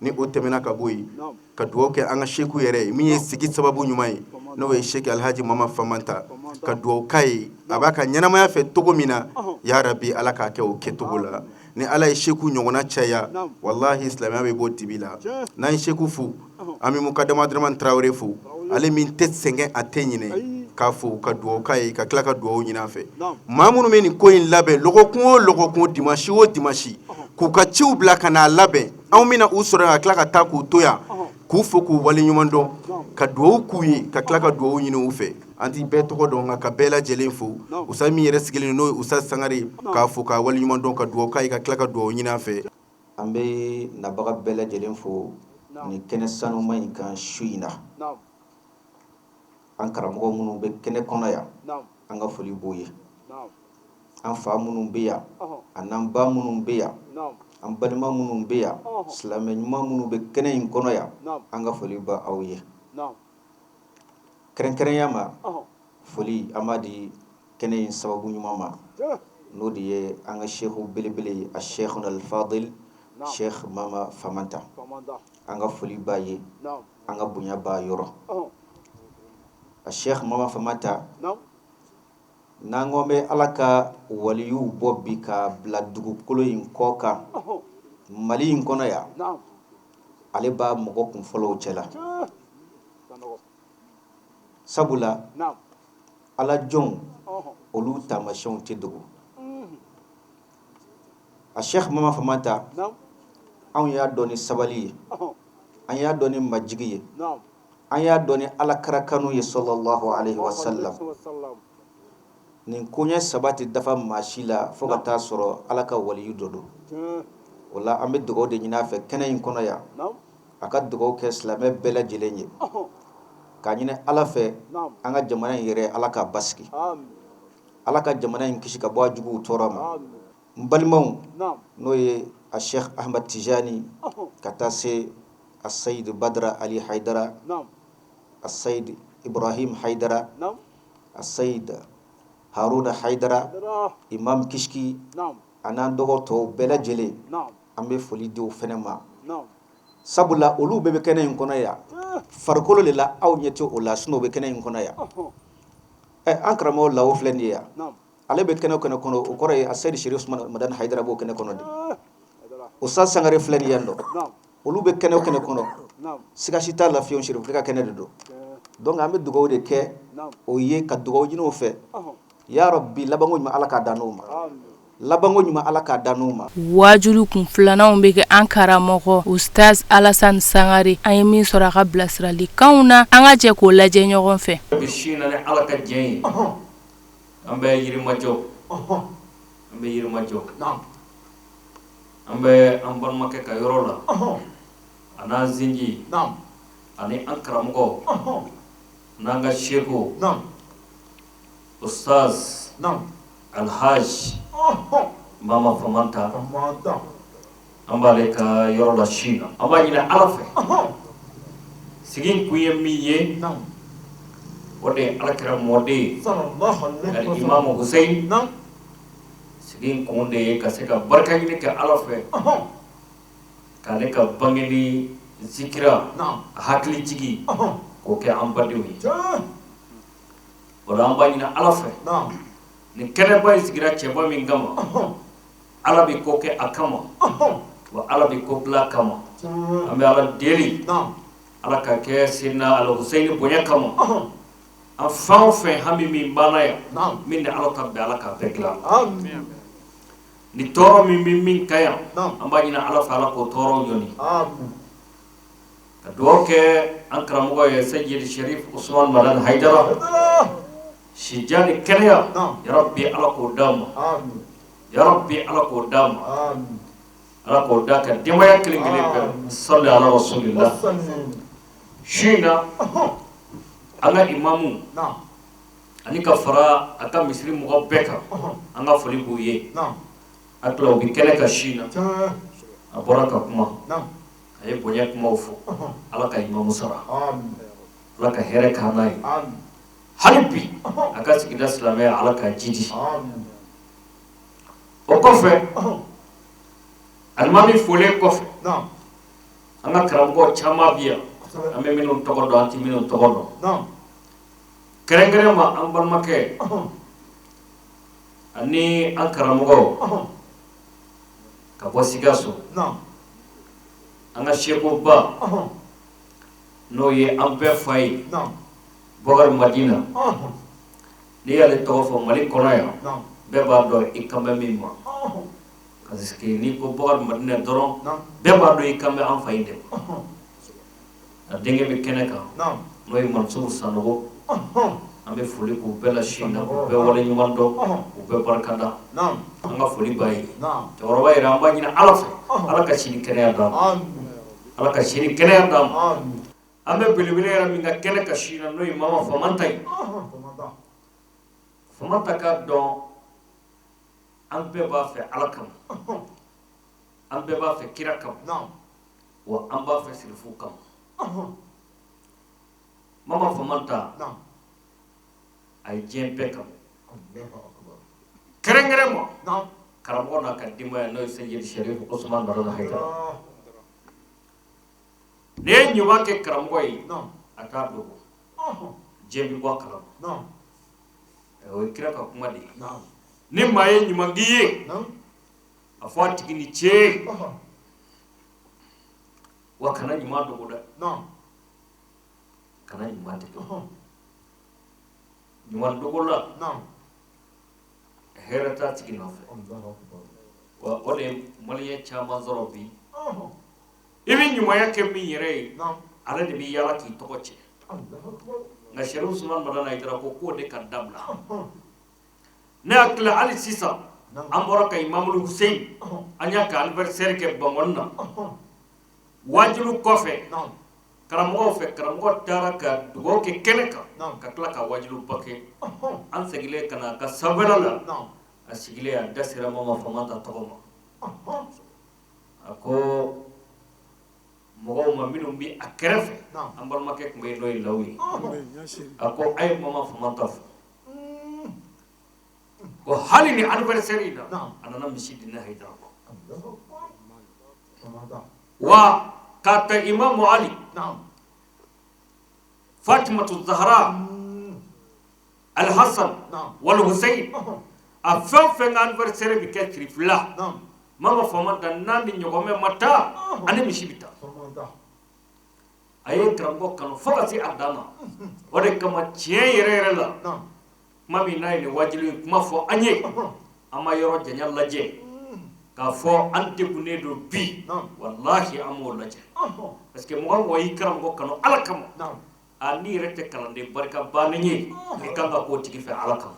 Ni o tɛmɛna ka bɔ yen, ka dugawu kɛ an ka seku yɛrɛ ye, min ye sigi sababu ɲuman ye, n'o ye Seki Alhaji Mama Famanta, ka dugawu k'a ye, a b'a ka ɲɛnamaya fɛ cogo min na, yarabi Ala k'a kɛ o kɛcogo la. Ni Ala ye seku ɲɔgɔnna caya, walahi silamɛya bɛ bɔ dibi la. N'an ye seku fo, an bɛ mukadama Dramane Tarawele fo, ale min tɛ sɛgɛn, a tɛ ɲinɛ, k'a fo ka dugawu k'a ye, ka tila ka dugawu ɲini a fɛ. Maa minnu bɛ nin ko in labɛn lɔgɔkun o lɔgɔkun, dimanche o dimanche, k'u ka ciw bila ka n'a labɛn, anw bɛna u sɔrɔ yan ka tila ka taa k'u to yan, k'u fo k'u waleɲuman dɔn, ka dugawu k'u ye, ka tila ka dugawu ɲini u fɛ. An ti bɛɛ tɔgɔ dɔn, nka ka bɛɛ lajɛlen fo. Usa min yɛrɛ sigilen n'o ye Usa Sangare, k'a fo k'a waleɲuman dɔn, ka dugawu k'a ye, ka tila ka dugawu ɲini a fɛ. An bɛ nabaga bɛɛ lajɛlen fo nin kɛnɛ sanuma in kan su in na. An karamɔgɔ minnu bɛ kɛnɛ kɔnɔ yan, an ka foli b'u ye. An fa minnu bɛ yan, an'an ba minnu bɛ yan, an balima minnu bɛ yan, silamɛ ɲuman minnu bɛ kɛnɛ in kɔnɔ yan, an ka foli bɛ aw ye. Kɛrɛnkɛrɛnya ma, foli an b'a di kɛnɛ in sababu ɲuman ma, n'o de ye an ka seku belebele ye, a Sheikhuna Al-Fadil Sheikh Mama Famanta. An ka foli b'a ye, an ka bonya b'a yɔrɔ. A Sheikh Mama Famanta, n'an ko bɛ Ala ka waliyuw bɔ bi ka bila dugukolo in kɔ kan Mali in kɔnɔ yan, ale b'a mɔgɔ kun fɔlɔw cɛ la. Sabula ala jɔnw, olu taamasiyɛnw tɛ dogo. A Sheikh Mama Famanta, anw y'a dɔn ni sabali ye, an y'a dɔn ni majigi ye, an y'a dɔn ni ala kira kanu ye, sallallahu alaihi wasallam. Nin koɲɛ saba tɛ dafa maa si la fo ka taa sɔrɔ ala ka waliyu dɔ don. O la, an bɛ dugawu de ɲini a fɛ kɛnɛ in kɔnɔ yan, a ka dugawu kɛ silamɛ bɛɛ lajɛlen ye, k'a ɲini ala fɛ, an ka jamana in yɛrɛ, ala k'a basigi, ala ka jamana in kisi ka bɔ a juguw tɔɔrɔ ma. N balimaw, n'o ye a Sheikh Ahmad Tijani, ka taa se a Sayid Badra Ali Haidara, a Sayid Ibrahim Haidara, a Sayid Haruna Haidara, Imam Kishki, an'an dɔgɔ tɔw bɛɛ lajɛlen, an bɛ foli di o fɛnɛ ma, sabula olu bɛɛ bɛ kɛnɛ in kɔnɔ yan farikolo de la. Aw ɲɛ tɛ o la, sinon o bɛ kɛnɛ in kɔnɔ yan. Ɛ, an karamɔgɔ Lawo filɛ nin ye yan, ale bɛ kɛnɛ kɛnɛ kɔnɔ, o kɔrɔ ye a Seyidi Sherif Usman Madani Hayidara b'o kɛnɛ kɔnɔ de. Ustaz Sangare filɛ nin yan nɔ, olu bɛ kɛnɛ kɛnɛ kɔnɔ, siga si t'a la fiyewu, Sherif ka kɛnɛ de don. Donc an bɛ dugawu de kɛ o ye, ka dugawu ɲini o fɛ. Ya Rabbi, labanko ɲuman, Ala k'a d'an n'o ma. Labanko ɲuman, Ala k'a d'an n'o ma. Waajuli kun filananw bɛ kɛ an karamɔgɔ Ustaz Alassane Sangare. An ye min sɔrɔ a ka bilasiralikanw na, an ka jɛ k'o lajɛ ɲɔgɔn fɛ. Bi su in na, ni Ala ka jɛn ye, an bɛ Yirimajɔ, an bɛ Yirimajɔ, an bɛ an balimakɛ ka yɔrɔ la, a n'an sinji ani an karamɔgɔ n'an ka seku Ustaz Alhaj Mama Famanta, an b'ale ka yɔrɔ la su in na. An b'a ɲini Ala fɛ, sigi kun ye min ye, o de ye Alakira mɔden Alimamu Hussein. Sigi kun de ye ka se ka barika ɲini kɛ Ala fɛ, k'ale ka bangeli zikira, a hakili jigi, k'o kɛ an badenw ye. O la, an b'a ɲini Ala fɛ, nin kɛnɛba in sigira cɛba min kama, Ala bɛ ko kɛ a kama, wa Ala bɛ ko bila a kama. An bɛ Ala deli, Ala ka kɛ Seyidina Alhuseyini bonya kama. An fɛn o fɛn hami min b'an na yan, min ni Ala ta bɛn, Ala k'a bɛɛ dilan. Ni tɔɔrɔ min bɛ min kan yan, an b'a ɲini Ala fɛ, Ala k'o tɔɔrɔ ɲɔni. Ka dugawu kɛ an karamɔgɔ ye, Seyidi Sherif Usman Madani Hayidara, sijan ni kɛnɛya, yarabi Ala k'o d'a ma, yarabi Ala k'o d'a ma, Ala k'o d'a ka denbaya kelen kelen bɛɛ. Sali ala rasulillah. Su in na, an ka imamu ani ka fara a ka misiri mɔgɔ bɛɛ kan, an ka foli b'u ye. A tila u bɛ kɛnɛ kan su in na. A bɔra ka kuma, a ye bonya kumaw fɔ. Ala ka imamu sara, Ala ka hɛrɛ k'an n'a ye. Hali bi a ka sigida silamɛya, Ala ka jidi. O kɔfɛ, alimami folen kɔfɛ, an ka karamɔgɔ caman bi yan, an bɛ minnu tɔgɔ dɔn, an tɛ minnu tɔgɔ dɔn. Kɛrɛnkɛrɛn ma, an balimakɛ ani an karamɔgɔ ka bɔ Sikaso, an ka sekuba, n'o ye an bɛɛ fa ye, Bɔkari Madina. N'i y'ale tɔgɔ fɔ Mali kɔnɔ yan, bɛɛ b'a dɔn i kan bɛ min ma, parce que n'i ko Bɔkari Madina dɔrɔn, bɛɛ b'a dɔn i kan bɛ an fa in de ma. A denkɛ bɛ kɛnɛ kan, n'o ye Mansuru Sanogo. An bɛ foli k'u bɛɛ la su in na, k'u bɛɛ wale ɲuman dɔn, k'u bɛɛ barikada. An ka foli b'a ye. Cɛkɔrɔba yɛrɛ, an b'a ɲini Ala fɛ, Ala ka si ni kɛnɛya d'an ma, Ala ka si ni kɛnɛya d'an ma. An bɛ belebele yɛrɛ min ka kɛnɛ kan su in na, n'o ye Mama Famanta ye. Famanta k'a dɔn, an bɛɛ b'a fɛ Ala kama, an bɛɛ b'a fɛ kira kama, wa an b'a fɛ sirifu kama. Mama Famanta, a ye diɲɛ bɛɛ kama, kɛrɛnkɛrɛn ma karamɔgɔ n'a ka denbaya, n'o ye Seyidi Sherif Usman Madani Hayidara. N'i ye ɲuman kɛ karamɔgɔ ye, a t'a dogo, diɲɛ bɛ bɔ a kalama. O ye kira ka kuma de ye. Ni maa ye ɲuman k'i ye, a fɔ a tigi ni ce, wa kana ɲuman dogo dɛ, kana ɲuman dogo. Ɲuman dogo la, hɛrɛ t'a tigi nɔfɛ. Wa o de ye maliyɛn caman sɔrɔ bi. I bɛ ɲumanya kɛ min yɛrɛ ye, ale de bɛ yaala k'i tɔgɔ cɛ. Nka Sherif Usman Madani Hayidara ko k'o de ka dabila. Ne hakili la, hali sisan, an bɔra ka Imamul Hussein, an y'a ka anniversaire kɛ Bankɔni na. Wajilu kɔfɛ karamɔgɔw fɛ, karamɔgɔ taara ka dugawu kɛ kɛnɛ kan, ka tila ka wajiluba kɛ. An seginnen ka na a ka sanfɛla la, a sigilen, a da sera Mama Famanta tɔgɔ ma. A ko mɔgɔw ma minnu bɛ a kɛrɛfɛ, an balimakɛ tun bɛ yen, n'o ye Lawu ye, a ko a ye Mama Famanta fo ko hali ni anniversaire in na, a nana misi di ne Hayidara ma. Wa k'a ta Imamu Ali, Fatimatu Zahara, Al-Hassan wal Hussein, a fɛn o fɛn ka anniversaire bɛ kɛ Sirifila, Mama Famanta n'a ni ɲɔgɔnmɛ ma taa, ani misi bɛ taa. A ye karamɔgɔ kanu fo ka se a dan na. O de kama, tiɲɛ yɛrɛ yɛrɛ la, kuma min n'a ye nin wajilu in kuma fɔ an ye, an ma yɔrɔ janya lajɛ k'a fɔ an degunnen don bi. Walahi, an m'o lajɛ, parce que mɔgɔ mɔgɔ y'i karamɔgɔ kanu Ala kama, a n'i yɛrɛ tɛ kalanden barika bannen ye, i kan ka k'o tigi fɛ Ala kama.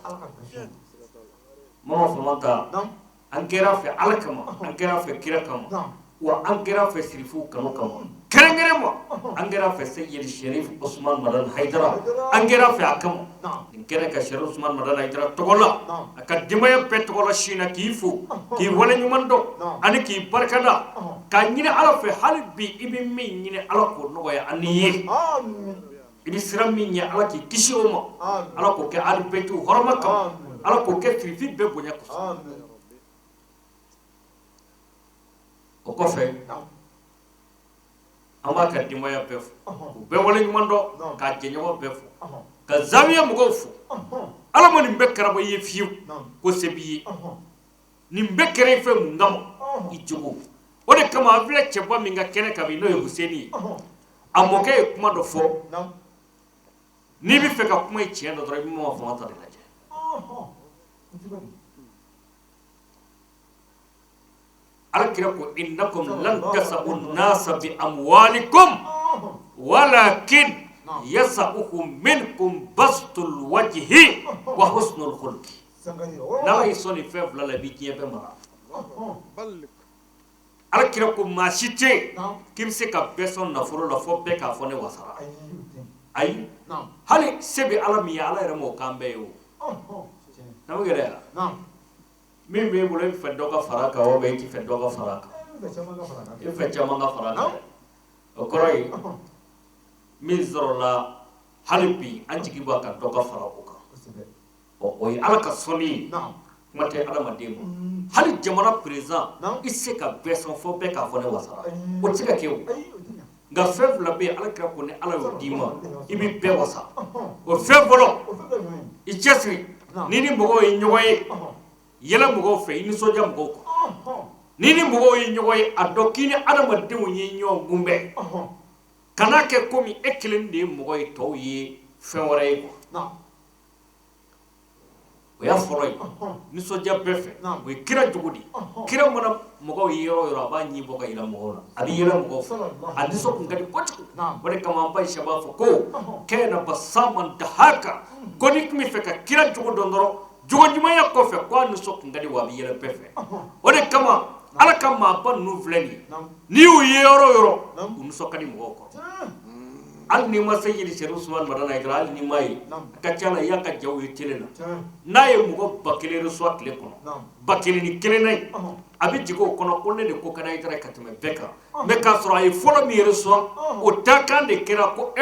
Mama Famanta, an kɛra fɛ Ala kama, an kɛra fɛ kira kama, wa an kɛra fɛ sirifuw kanu kama. Kɛrɛnkɛrɛn ma, an kɛra fɛ Seyidi Sherif Usman Madani Hayidara, an kɛra fɛ a kama. Nin kɛnɛ ka Sherif Usman Madani Hayidara tɔgɔ la, a ka denbaya bɛɛ tɔgɔ la, su in na, k'i fo, k'i waleɲuman dɔn ani k'i barikada, k'a ɲini Ala fɛ hali bi, i bɛ min ɲini, Ala k'o nɔgɔya an ni ye. I bɛ siran min ɲɛ, Ala k'i kisi o ma. Ala k'o kɛ ali bɛtiw hɔrɔma kama, Ala k'o kɛ sirifi bɛɛ bonya kosɔn. O kɔfɛ, an b'a ka denbaya bɛɛ fo, u bɛɛ wale ɲuman dɔn, k'a jɛɲɔgɔn bɛɛ fo, ka zawiya mɔgɔw fo. Ala ma nin bɛɛ karaba i ye fiyewu ko se b'i ye. Nin bɛɛ kɛra i fɛ mun kama? I jogo. O de kama, an filɛ cɛba min ka kɛnɛ kan bi, n'o ye Huseni ye, a mɔkɛ ye kuma dɔ fɔ. N'i bɛ fɛ ka kuma in tiɲɛ dɔn dɔrɔn, i bɛ Mama Famanta de lajɛ. Ala kira ko innakum lan tasa'u nasa bi amwalikum walakin yasa'uhum minkum bastul wajhi wa husnul khulqi. N'Ala y'i sɔn nin fɛn fila la, i bɛ diɲɛ bɛɛ mara. Ala kira ko maa si tɛ yen k'i bɛ se ka bɛɛ sɔn nafolo la fo bɛɛ k'a fɔ ne wasara. Ayi, hali se bɛ Ala min ye, Ala yɛrɛ m'o k'an bɛɛ ye o. N'aw yɛrɛ ya min b'e bolo, e bɛ fɛ dɔ ka fara a kan, o bɛ e t'i fɛ dɔ ka fara a kan, e bɛ fɛ caman ka fara a kan. O kɔrɔ ye min sɔrɔla hali bi an jigi b'a kan dɔ ka fara o kan. Ɔ, o ye Ala ka sɔnni ye, kuma tɛ adamaden ma. Hali jamana président, i tɛ se ka bɛɛ sɔn fo bɛɛ k'a fɔ ne wasara, o tɛ se ka kɛ o. Nka fɛn fila bɛ yen, Ala kira ko ni Ala y'o d'i ma, i bɛ bɛɛ wasa. O fɛn fɔlɔ, i cɛsiri n'i ni mɔgɔw ye ɲɔgɔn ye, yɛlɛ mɔgɔw fɛ, i nisɔndiya mɔgɔw kɔrɔ. N'i ni mɔgɔw ye ɲɔgɔn ye, a dɔn k'i ni adamadenw ye ɲɔgɔn kunbɛn. Kana kɛ komi e kelen de ye mɔgɔ ye, tɔw ye fɛn wɛrɛ ye quoi. O y'a fɔlɔ ye, nisɔndiya bɛɛ fɛ, o ye kira jogo de ye. Kira mana mɔgɔw ye yɔrɔ o yɔrɔ, a b'a ɲin bɔ ka yira mɔgɔw la, a bɛ yɛlɛ mɔgɔw fɛ, a nisɔn kun ka di kojugu. O de kama an ba Ayisa b'a fɔ ko kana basaman dahaka, ko n'i tun bɛ fɛ ka kira jogo dɔn dɔrɔn, jogo ɲumanya kɔfɛ, ko a nisɔn kun ka di wa a bɛ yɛlɛ bɛɛ fɛ. O de kama Ala ka maaba ninnu filɛ nin ye, n'i y'u ye yɔrɔ o yɔrɔ, u nisɔn ka di mɔgɔw kɔrɔ. Hali n'i ma se yiri Serifu Usumani Madani Hayidara, hali n'i m'a ye, a ka ca la i y'a ka jaw ye télé la. N'a ye mɔgɔ 1000 reçoit tile kɔnɔ, 1001 na ye, a bɛ jigin o kɔnɔ ko ne de ko ka di Hayidara ka tɛmɛ bɛɛ kan. Mais k'a sɔrɔ a ye fɔlɔ min reçoit, o takan de kɛra ko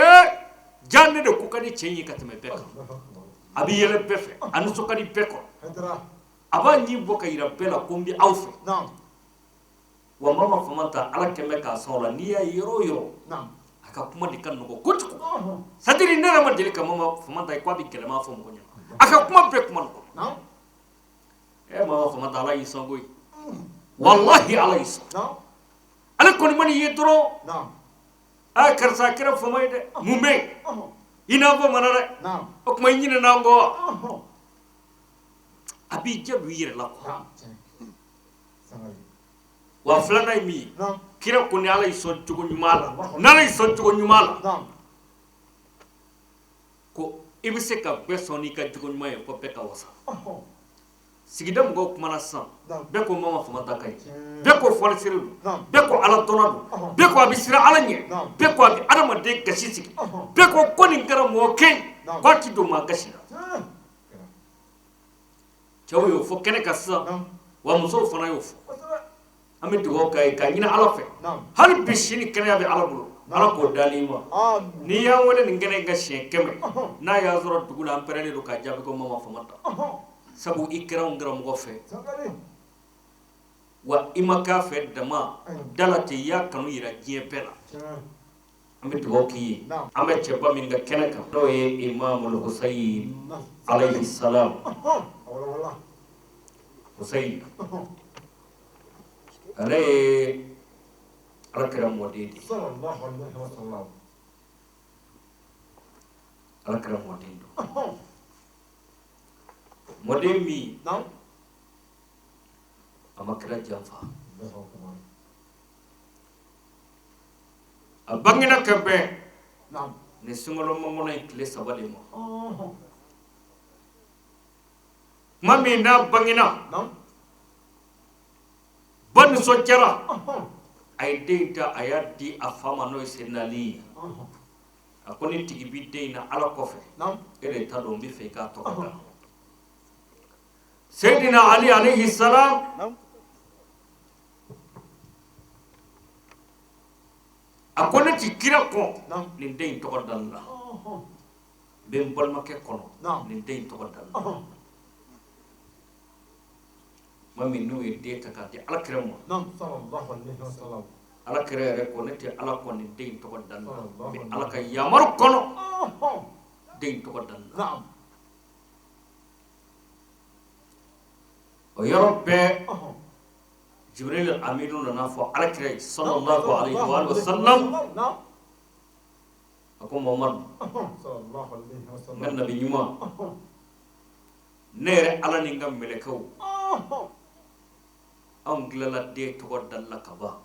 ja ne de ko ka di cɛ in ye ka tɛmɛ bɛɛ kan. A bɛ yɛlɛ bɛɛ fɛ, a nisɔn ka di bɛɛ kɔrɔ, a b'a ɲin bɔ ka yira bɛɛ la ko n bɛ aw fɛ. Wa Mama Famanta, Ala kɛn bɛ k'a sɔn o la. N'i y'a ye yɔrɔ o yɔrɔ, a ka kuma de ka nɔgɔ kojugu. C'est à dire ne yɛrɛ ma deli ka Mama Famanta ye k'a bɛ gɛlɛman fɔ mɔgɔ ɲɛna. A ka kuma bɛɛ kuma nɔgɔ. Mama Famanta, Ala y'i sɔn koyi, walahi Ala y'i sɔn. Ale kɔni ma n'i ye dɔrɔn, aa karisa, a kɛra fama ye dɛ, mun bɛ yen, i n'a fɔ mana dɛ, o tuma i ɲinɛna an kɔ wa? A b'i jɛ don i yɛrɛ la quoi. Wa filanan ye min ye, kira ko ni Ala y'i sɔn cogo ɲuman la, n'Ala y'i sɔn cogo ɲuman la, ko i bɛ se ka bɛɛ sɔn n'i ka jogo ɲuman ye fo bɛɛ ka wasa. Sigida mɔgɔw kumana sisan, bɛɛ ko Mama Famanta ka ɲi, bɛɛ ko fɔlisere don, bɛɛ ko Ala dɔnna don, bɛɛ ko a bɛ siran Ala ɲɛ, bɛɛ ko a bɛ adamaden gasi sigi, bɛɛ ko nin kɛra mɔgɔ kɛ k'a ti don maa gasi la. Cɛw y'o fɔ kɛnɛ kan sisan, wa musow fana y'o fɔ. An bɛ dugawu k'a ye k'a ɲini Ala fɛ, hali bi si ni kɛnɛya bɛ Ala bolo, Ala k'o dali ma. N'i y'an wele nin kɛnɛ in ka siɲɛ 100, n'a y'a sɔrɔ dugu la an pɛrɛnnen don k'a jaabi ko Mama Famanta, sabu i kɛra anw karamɔgɔ fɛ, wa i ma k'a fɛ dama da la ten, i y'a kanu yira diɲɛ bɛɛ la. An bɛ dugawu k'i ye. An bɛ cɛba min ka kɛnɛ kan, n'o ye Imamul Husayn alayhi salam. Husayn ale ye Ala kira mɔden de ye. Ala kira mɔden don, mɔden min a ma kira janfa. A bangena ka bɛn ni sunkalo makɔnɔ in tile 3 de ma. Tuma min n'a bangena, ba nisɔndiyara, a ye den ta, a y'a di a fa ma, n'o ye Seydina Ali ye. A ko ni tigi bi den in na Ala kɔfɛ, e de ta don, n bɛ fɛ i k'a tɔgɔ da. Seydina Ali alayhi salam a ko ne ti kira kɔ nin den in tɔgɔ dali la, n bɛ n balimakɛ kɔnɔ nin den in tɔgɔ dali la. Tuma min n'u ye den ta k'a di Ala kira ma, Ala kira yɛrɛ ko ne tɛ Ala kɔ nin den in tɔgɔ dali la, n bɛ Ala ka yamaru kɔnɔ den in tɔgɔ dali la. O yɔrɔ bɛɛ Jibril Aminu nana fɔ Ala kira ye sallallahu alayhi wa sallam, a A ko Mamadu, n ka nabi ɲuman, ne yɛrɛ Ala ni n ka mɛlɛkɛw, anw tilala den tɔgɔ dali la ka ban.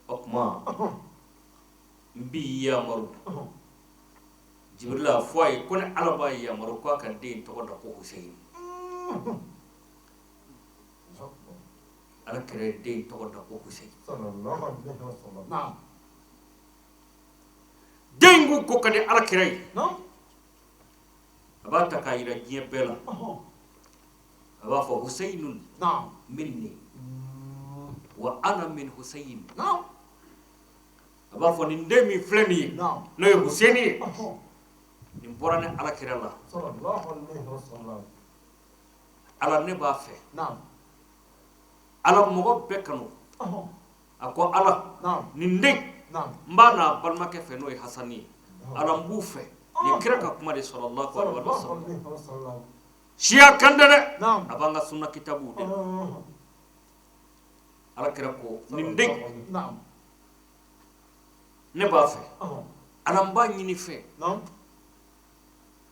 O tuma n b'i yamaru, Jibirila a fɔ a ye ko ne Ala b'a yamaru k'a ka den tɔgɔ da ko Huseyini. Ala kira ye den tɔgɔ da ko Huseyini. Den ko ka di Ala kira ye, a b'a ta k'a jira diɲɛ bɛɛ la. A b'a fɔ Huseyinun minni wa ana min Huseyini. A b'a fɔ nin den min filɛ nin ye, n'o ye Huseyini ye, nin bɔra ne Ala kira la. Ala ne b'a fɛ. Ala mɔgɔ bɛɛ kanu. A ko Ala, nin den n b'a n'a balimakɛ fɛ n'o ye Hasani ye, Ala n b'u fɛ. Nin kira ka kuma de sallallahu alaihi wa sallam. Siya kan tɛ dɛ, a b'an ka sunna kitabuw de la. Ala kira ko nin den ne b'a fɛ, Ala n b'a ɲini fɛ,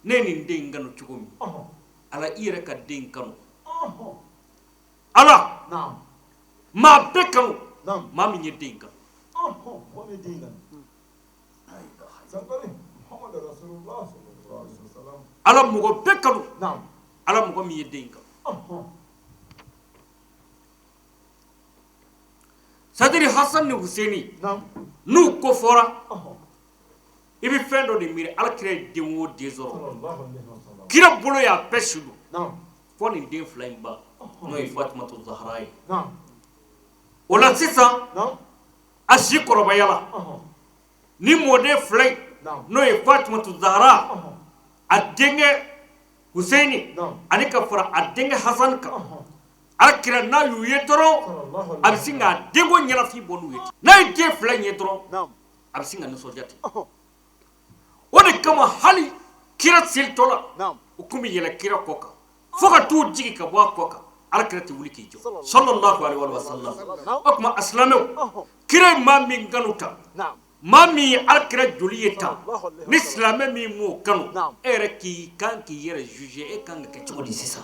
ne ye nin den kanu cogo min, Ala i yɛrɛ ka den kanu. Ala maa bɛɛ kanu, maa min ye den kanu. Ala mɔgɔ bɛɛ kanu, Ala mɔgɔ min ye den kanu. C'est-à-dire Hasan ni Huseni n'u ko fɔra, i bɛ fɛn dɔ de miiri. Ala kira ye den o den sɔrɔ, kira bolo y'a bɛɛ su don fɔ nin den fila in ba, n'o ye Fatumatu Zahara ye. O la sisan a si kɔrɔbayala, ni mɔden fila in n'o ye Fatumatu Zahara a denkɛ Huseni ani ka fara a denkɛ Hasan kan, Ala kira n'a y'u ye dɔrɔn a bɛ sin k'a denko ɲɛnafin bɔ n'u ye. N'a ye den fila in ye dɔrɔn a bɛ sin ka nisɔndiya ten. O de kama hali kira selitɔ la, u tun bɛ yɛlɛ kira kɔ kan fo ka t'u jigin ka bɔ a kɔ kan, Ala kira tɛ wuli k'i jɔ sallallahu alaihi wa sallam. O tuma a silamɛw, kira ye maa min kanu tan, maa min ye Ala kira joli ye tan, ni silamɛ min m'o kanu, e yɛrɛ k'i kan k'i yɛrɛ juger, e kan ka kɛ cogo di sisan?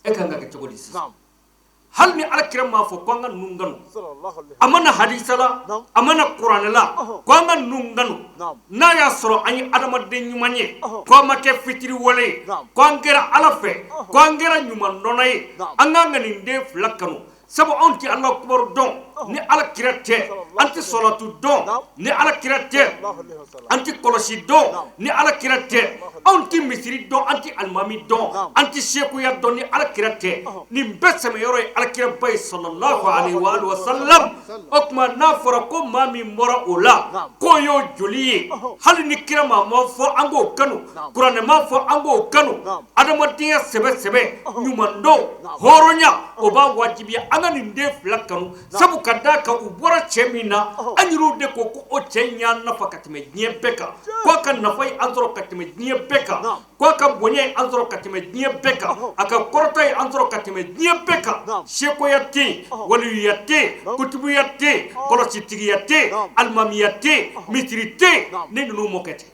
E kan ka kɛ cogo di sisan? Hali ni Ala kira m'a fɔ ko an ka ninnu kanu, a ma na hadisa la, a ma na kuranɛ la ko an ka ninnu kanu, n'a y'a sɔrɔ an ye adamaden ɲuman ye, ko an ma kɛ fitiriwale ye, ko an kɛra Ala fɛ, ko an kɛra ɲumandɔnna ye, an k'an ka nin den fila kanu. Sabu anw tɛ Ala kibaru dɔn ni Ala kira tɛ, an tɛ sɔlatu dɔn ni Ala kira tɛ, an tɛ kɔlɔsi dɔn ni Ala kira tɛ, anw tɛ misiri dɔn, an tɛ alimami dɔn, an tɛ sekuya dɔn ni Ala kira tɛ. Nin bɛɛ sɛmɛyɔrɔ ye Ala kiraba ye sallallahu alaihi wa sallam. O tuma n'a fɔra ko maa min bɔra o la k'o y'o joli ye, hali ni kira maa ma fɔ an k'o kanu, kuranɛ ma fɔ an k'o kanu, adamadenya sɛbɛ sɛbɛ, ɲuman dɔn, hɔrɔnya, o b'a wajibiya an ka nin den fila kanu. Sabu ka d'a kan u bɔra cɛ min na, an yɛrɛw de ko ko o cɛ in y'an nafa ka tɛmɛ diɲɛ bɛɛ kan, k'a ka nafa ye an sɔrɔ ka tɛmɛ diɲɛ bɛɛ kan, k'a ka bonya ye an sɔrɔ ka tɛmɛ diɲɛ bɛɛ kan, a ka kɔrɔta ye an sɔrɔ ka tɛmɛ diɲɛ bɛɛ kan. Sekoya tɛ yen, waliyuya tɛ yen, kutubuya tɛ yen, kɔlɔsitigiya tɛ yen, alimamiya tɛ yen, misiri tɛ yen, ni ninnu mɔkɛ tɛ.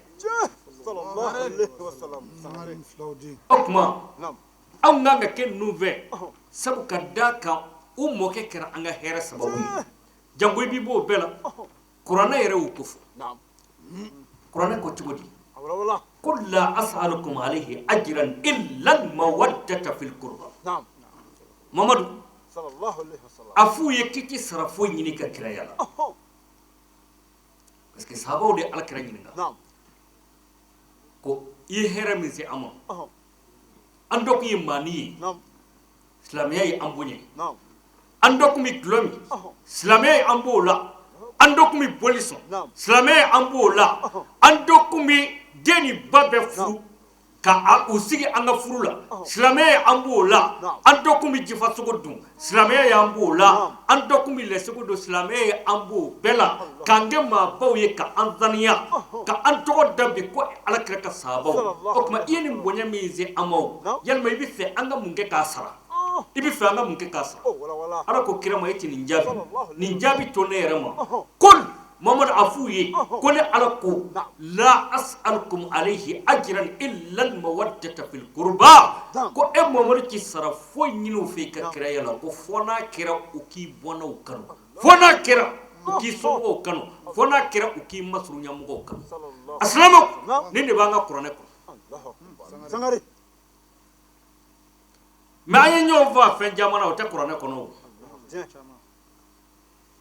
O tuma anw kan ka kɛ ninnu fɛ, sabu ka d'a kan u mɔkɛ kɛra an ka hɛrɛ sababu ye. Janko i b'i b'o bɛɛ la, kuranɛ yɛrɛ y'o ko fɔ. Kuranɛ ko cogo di? Qul la as'alukum alayhi ajran illa al-mawaddata fil qurba. Mamadu, a f'u ye k'i tɛ sara foyi ɲini ka kiraya la. Parce que sahabaw de ye Ala kira ɲininka ko i ye hɛrɛ min se an ma, an dɔ kun ye maani ye, silamɛya ye an bonya, an dɔ kun bɛ dulɔ min, silamɛya ye an b'o la, an dɔ kun bɛ boli sɔn, silamɛya ye an b'o la, an dɔ kun bɛ den ni ba bɛɛ furu ka u sigi an ka furu la, silamɛya ye an b'o la, an dɔ kun bɛ jifasogo dun, silamɛya ye an b'o la, an dɔ kun bɛ lɛsogo dun, silamɛya ye an b'o bɛɛ la, k'an kɛ maabaw ye, ka an saniya, ka an tɔgɔ da bi ko Ala kira ka sahabaw. O tuma i ye nin bonya min se an ma, o yalima i bɛ fɛ an ka mun kɛ k'a sara? I bɛ fɛ an ka mun kɛ k'a sara? Ala ko kira ma, e tɛ nin jaabi, nin jaabi to ne yɛrɛ ma. Qul, Mamadu, a f'u ye ko ne Ala ko la as'alukum alayhi ajran illa al-mawaddata fil qurba, ko e Mamadu tɛ sara foyi ɲini u fɛ i ka kiraya la, ko fo n'a kɛra u k'i bɔnnaw kanu, fo n'a kɛra u k'i somɔgɔw kanu, fo n'a kɛra u k'i masurunya mɔgɔw kanu. A silamɛw, nin de b'an ka kuranɛ kɔnɔ. Mais an ye ɲɔgɔn faa fɛn caman na, o tɛ kuranɛ kɔnɔ. O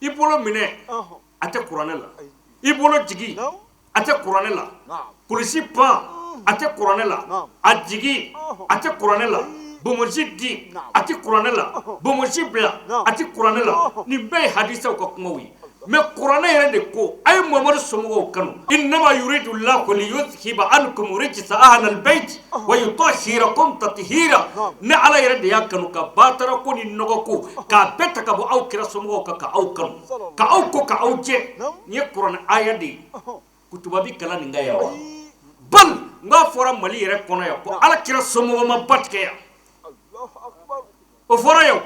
i bolo minɛ, a tɛ kuranɛ la. I bolo jigi, a tɛ kuranɛ la. Kulusi pan, a tɛ kuranɛ la. A jigi, a tɛ kuranɛ la. Bonbonsi di, a tɛ kuranɛ la. Bonbonsi bila, a tɛ kuranɛ la. Nin bɛɛ ye hadisaw ka kumaw ye. Mais kuranɛ yɛrɛ de ko a ye Mamadu somɔgɔw kanu. Innama yuridu llahu liyuzhiba ankum rijsa ahlal bayt wa yutahhirakum tathira. Ne Ala yɛrɛ de y'a kanu ka batara ko ni nɔgɔ ko k'a bɛɛ ta ka bɔ aw kira somɔgɔw kan, ka aw kanu, ka aw ko ka aw jɛ. Nin ye kuranɛ aya de ye. Kutuba bi kalan nin kan yan wa? Bal n k'a fɔra Mali yɛrɛ kɔnɔ yan ko Ala kira somɔgɔ ma ba tigɛ yan. O fɔra yan.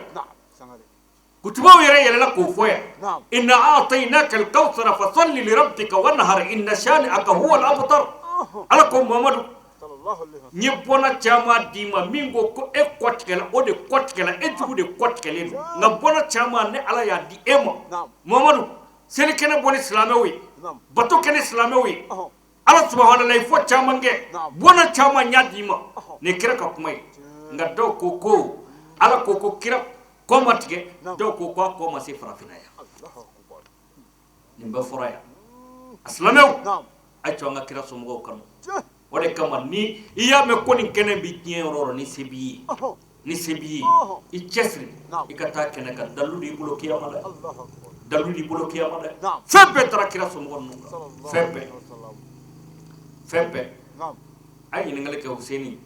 Kutubaw yɛrɛ yɛlɛla k'o fɔ yan. Inna a'tainaka al-kawthara fasalli li rabbika wanhar inna shani'aka huwa al-abtar. Ala ko Mamadu, n ye bɔnna caman d'i ma min ko ko e kɔ tigɛla, o de kɔ tigɛla, e jugu de kɔ tigɛlen don. Nka bɔnna caman ne Ala y'a di e ma. Mamadu, selikɛnɛ bɔ ni silamɛw ye, bato kɛ ni silamɛw ye. Ala subahana la, i fɔ caman kɛ, bɔnna caman y'a d'i ma. Nin kira ka kuma ye. Nka dɔw ko ko Ala ko ko kira kɔ ma tigɛ, dɔw ko k'a kɔ ma se farafinna yan. Nin bɛɛ fɔra yan. A silamɛw, a ye to an ka kira somɔgɔw kanu. O de kama ni i y'a mɛn ko nin kɛnɛ bɛ diɲɛ yɔrɔ o yɔrɔ, ni se b'i ye, ni se b'i ye, i cɛsiri i ka taa kɛnɛ kan. Dalilu de y'i bolo kiyama dɛ, dalilu de y'i bolo kiyama dɛ. Fɛn bɛɛ taara kira somɔgɔ ninnu kan, fɛn bɛɛ, fɛn bɛɛ. A ye ɲininkali kɛ Huseni,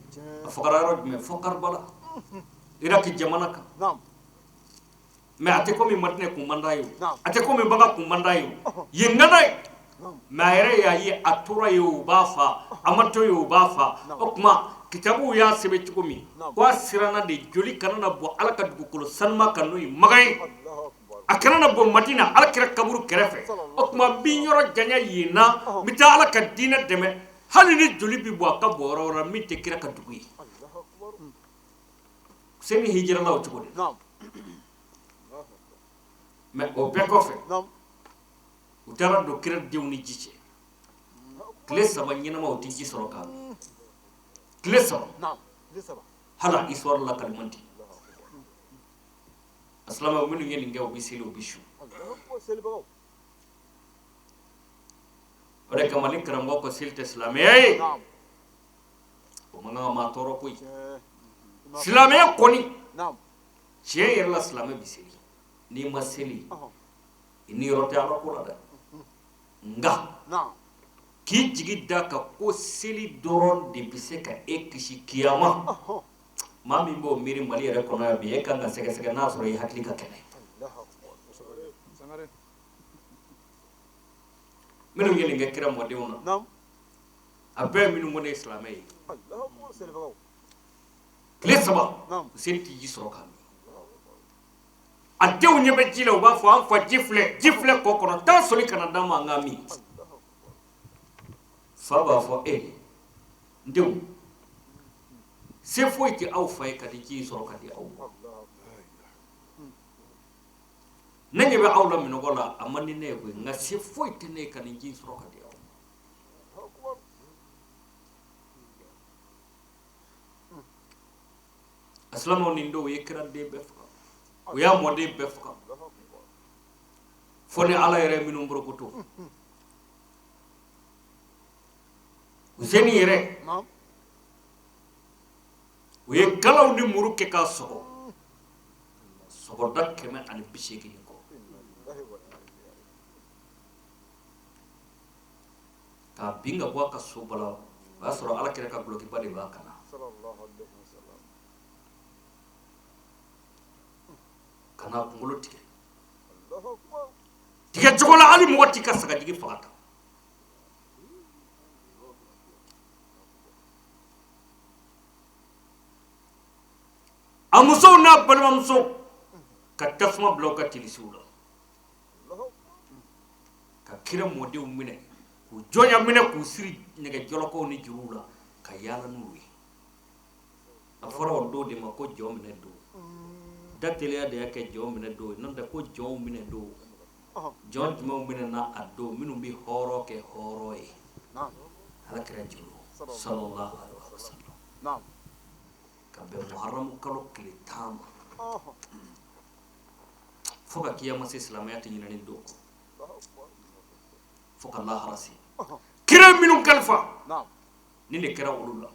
a fagara yɔrɔ jumɛn? Fo Karibala, Iraki jamana kan. Mais a tɛ komi Madinɛ kun man d'a ye, a tɛ komi Maka kun man d'a ye, yen ka d'a ye. Mais a yɛrɛ y'a ye, a tora yen, u b'a fa, a ma to yen, u b'a fa. O tuma kitabuw y'a sɛbɛn cogo min, ko a siranna de joli kana na bɔ Ala ka dugukolo sanuma kan, n'o ye Maka ye, a kana na bɔ Madina, Ala kira kaburu kɛrɛfɛ. O tuma n bɛ yɔrɔ janya yen na, n bɛ taa Ala ka diinɛ dɛmɛ, hali ni joli bɛ bɔ, a ka bɔ yɔrɔ wɛrɛ min tɛ kira ka dugu ye. Huseni hijirala o cogo de. Mais o bɛɛ kɔfɛ, u taara don kira denw ni ji cɛ. Tile 3 ɲɛnama, u tɛ ji sɔrɔ k'a min. Tile 3, hali histoire lakali man di. A silamɛw minnu ye nin kɛ, u bɛ seli, u bɛ su. O de kama ni karamɔgɔ ko seli tɛ silamɛya ye, o man kan ka maa tɔɔrɔ koyi. Silamɛya kɔni, tiɲɛ yɛrɛ la, silamɛ bɛ seli. N'i ma seli, i ni yɔrɔ tɛ Ala ko la dɛ. Nka k'i jigi da kan ko seli dɔrɔn de bɛ se ka e kisi kiyama, maa min b'o miiri Mali yɛrɛ kɔnɔ yan bi, e kan ka sɛgɛsɛgɛ n'a sɔrɔ i hakili ka kɛnɛ. Minnu ye nin kɛ kira mɔdenw na, a bɛɛ minnu ko ne ye silamɛ ye. Tile 3, seli tɛ ji sɔrɔ k'a min. A denw ɲɛ bɛ ji la, u b'a fɔ an fa, ji filɛ, ji filɛ kɔ kɔnɔ, taa soli ka na d'an ma an ka min. Fa b'a fɔ e n denw, se foyi tɛ aw fa ye ka di ji sɔrɔ ka di aw ma. Ne ɲɛ bɛ aw la minɔgɔ la, a man di ne ye koyi, nka se foyi tɛ ne ye ka nin ji sɔrɔ ka di aw ma. A silamɛw, nin dɔw ye kira den bɛɛ faga, u y'a mɔden bɛɛ faga, fo ni Ala yɛrɛ minnu borokoto. Huseni yɛrɛ, u ye kalaw ni muru kɛ k'a sɔgɔ, sɔgɔda 180 kɔ, k'a bin ka bɔ a ka so bala. O y'a sɔrɔ Ala kira ka dulɔkiba de b'a kan na, ka n'a kunkolo tigɛ tigɛ cogo la hali mɔgɔ t'i ka sagajigi faga tan. A musow n'a balimamuso ka tasuma bila u ka tilisiw la, ka kira mɔdenw minɛ k'u jɔnya minɛ, k'u siri nɛgɛjɔlɔkɔw ni juruw la, ka yaala n'u ye. A fɔra o don de ma ko jɔn minɛ don. Da teliya de y'a kɛ jɔn minɛ don, n'o tɛ ko jɔnw minɛ don. Jɔn jumɛnw minɛna a don? Minnu bɛ hɔrɔn kɛ hɔrɔn ye. Ala kira juru sallallahu alaihi wasallam, ka bɛn Muharram kalo tile 10 ma, fo ka kiyama se, silamɛya tɛ ɲinɛ nin don kɔ, fo ka lahara se. Kira minnu kalifa nin de kɛra olu la.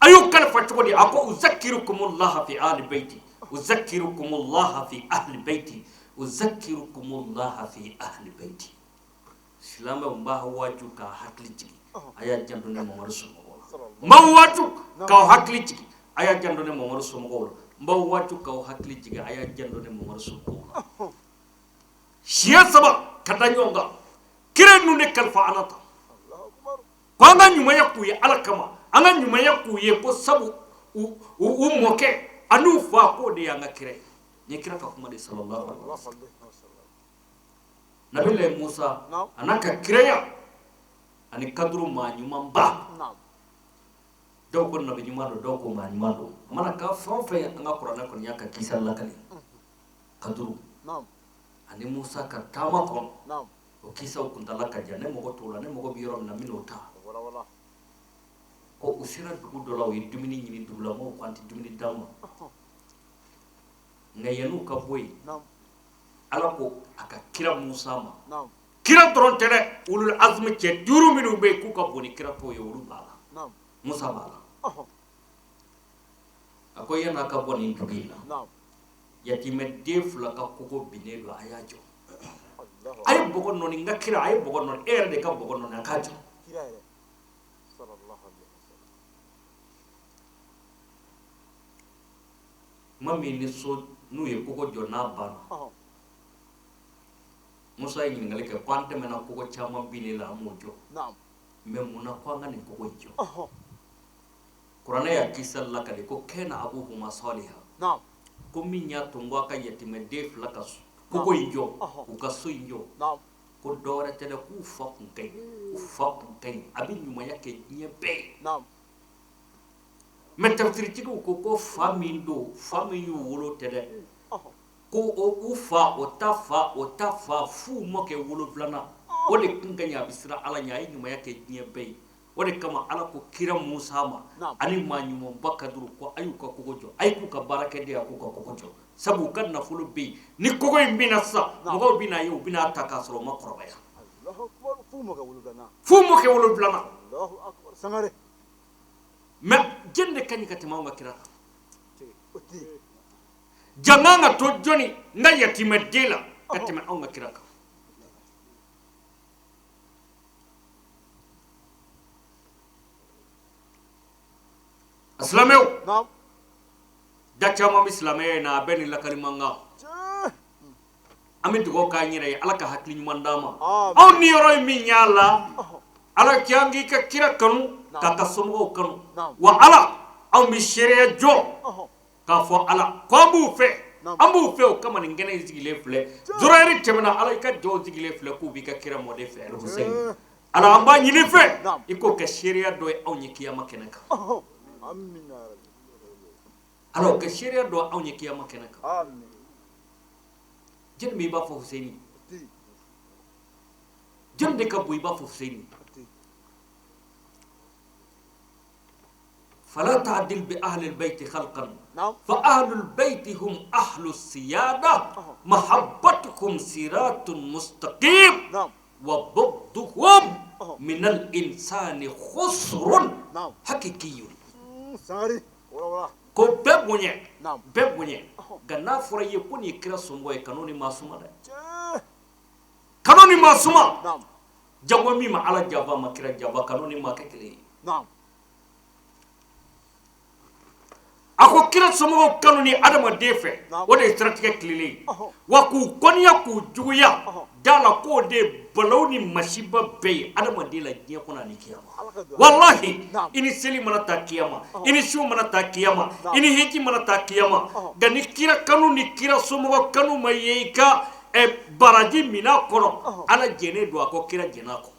A y'u kalifa cogo di? A ko uzakirukumullaha fi ahli baiti, uzakirukumullaha fi ahli baiti, uzakirukumullaha fi ahli baiti. Silamɛw, n b'a waaju k'a hakili jigin, a y'a janto ne Mamadu somɔgɔw la. N b'aw waaju k'aw hakili jigin, a y'a janto ne Mamadu somɔgɔw la. N b'aw waaju k'aw hakili jigin, a y'a janto ne Mamadu somɔgɔw la. Siɲɛ 3 ka da ɲɔgɔn kan, kira ninnu de kalifa an na tan, ko an ka ɲumanya k'u ye Ala kama, an ka ɲumanya k'u ye ko sabu u mɔkɛ an'u fa k'o de y'an ka kira ye. Nin ye kira ka kuma de sallallahu alaihi wasallam. Nabilayi Musa a n'a ka kiraya ani kaduru maa ɲumanba, dɔw ko nabi ɲuman don, dɔw ko maa ɲuman don. A mana k'a fɛn o fɛn ye, an ka kuranɛ kɔni y'a ka kisa lakali. Kaduru ani Musa ka taama kɔnɔ, o kisaw kuntala ka jan, ne mago t'o la, ne mago bɛ yɔrɔ min na, n bɛn'o ta. Ko u sera dugu dɔ la, u ye dumuni ɲini, dugulamɔgɔw ko an tɛ dumuni d'an ma. Nka yan'u ka bɔ yen, Ala ko a ka kira Musa ma, kira dɔrɔn tɛ dɛ, ulul azmi cɛ 5 minnu bɛ yen k'u ka bon ni kira tɔw ye, olu b'a la, Musa b'a la. A ko yan'a ka bɔ nin dugu in na, yatimɛ den 2 ka kogo binnen don, a y'a jɔ. A ye bɔgɔ nɔɔni, n ka kira, a ye bɔgɔ nɔɔni, e yɛrɛ de ka bɔgɔ nɔɔni, a k'a jɔ. Tuma min ni so n'u ye kogo jɔ n'a banna, Musa ye ɲininkali kɛ ko an tɛmɛna kogo caman binnen la, an m'o jɔ, mais mun na ko an ka nin kogo in jɔ? Kuranɛ y'a kisa lakale ko kana abuhuma saliha, ko min y'a to n ko a ka yatimɛden 2 ka kogo in jɔ, u ka so in jɔ, ko dɔwɛrɛ tɛ dɛ, k'u fa kun ka ɲi, u fa kun ka ɲi, a bɛ ɲumanya kɛ diɲɛ bɛɛ ye. Mais tafsiritigiw ko fa min don, fa min y'u wolo tɛ dɛ, ko u fa, o ta fa, o ta fa, f'u mɔkɛ 7nan, o de kun ka ɲi, a bɛ siran Ala ɲɛ, a ye ɲumanya kɛ diɲɛ bɛɛ ye. O de kama Ala ko kira Musa ma ani maa ɲumanba Kaduru ko a y'u ka kogo jɔ, a ye k'u ka baarakɛden, a k'u ka kogo jɔ, sabu u ka nafolo bɛ yen. Ni kogo in binna sisan, mɔgɔw bɛna ye, u bɛna ta k'a sɔrɔ u ma kɔrɔbaya, f'u mɔkɛ 7nan. Mais jɛn de ka ɲi ka tɛmɛ anw ka kira kan? Jan kan ka to jɔnni n ka yatimɛden la ka tɛmɛ anw ka kira kan? Silamɛw, da caman bɛ silamɛya in na, a bɛɛ ni lakali man kan. An bɛ dugawu k'an yɛrɛ ye, Ala ka hakili ɲuman d'an ma. Anw niyɔrɔ ye min y'a la, Ala k'an k'i ka kira kanu, k'a ka somɔgɔw kanu. Wa Ala, anw bɛ seereya jɔ k'a fɔ Ala ko an b'u fɛ, an b'u fɛ. O kama nin kɛnɛ in sigilen filɛ, Zoroyɛri tɛmɛna, Ala i ka jɔnw sigilen filɛ k'u b'i ka kira mɔden fɛ, Al-Hussein. Ala, an b'a ɲini fɛ i k'o kɛ seereya dɔ ye anw ye kiyama kɛnɛ kan. Ala, o kɛ seereya dɔ anw ye kiyama kɛnɛ kan. Jɔnni b'i b'a fɔ Hussein? Jɔnni de ka bon i b'a fɔ Hussein? Fala ta'dil bi ahli al-bayti khalqan fa ahlu al-bayti hum ahlu siyada mahabbatuhum siratun mustaqim wa bughduhum min al-insani khusrun haqiqiyyun. Ko bɛɛ bonya, bɛɛ bonya. Nka n'a fɔra i ye ko nin ye kira somɔgɔ ye, kan'o ni maa suma dɛ, kan'o ni maa suma. Jago min ma Ala janfa, ma kira janfa, kan'o ni maa kɛ kelen ye. A ko Ko kira somɔgɔw kanu ni adamaden fɛ, o de ye siratigɛ tilennen ye, wa k'u kɔniya k'u juguya da la, k'o de ye balawu ni masiba bɛɛ ye adamaden la diɲɛ kɔnɔ ani kiyama. Walahi, i ni seli mana taa kiyama, i ni sun mana taa kiyama, i ni hiji mana taa kiyama, nka ni kira kanu ni kira somɔgɔ kanu ma ye i ka baraji minɛn kɔnɔ, Ala jɛnnen don a kɔ, kira jɛnna a kɔ.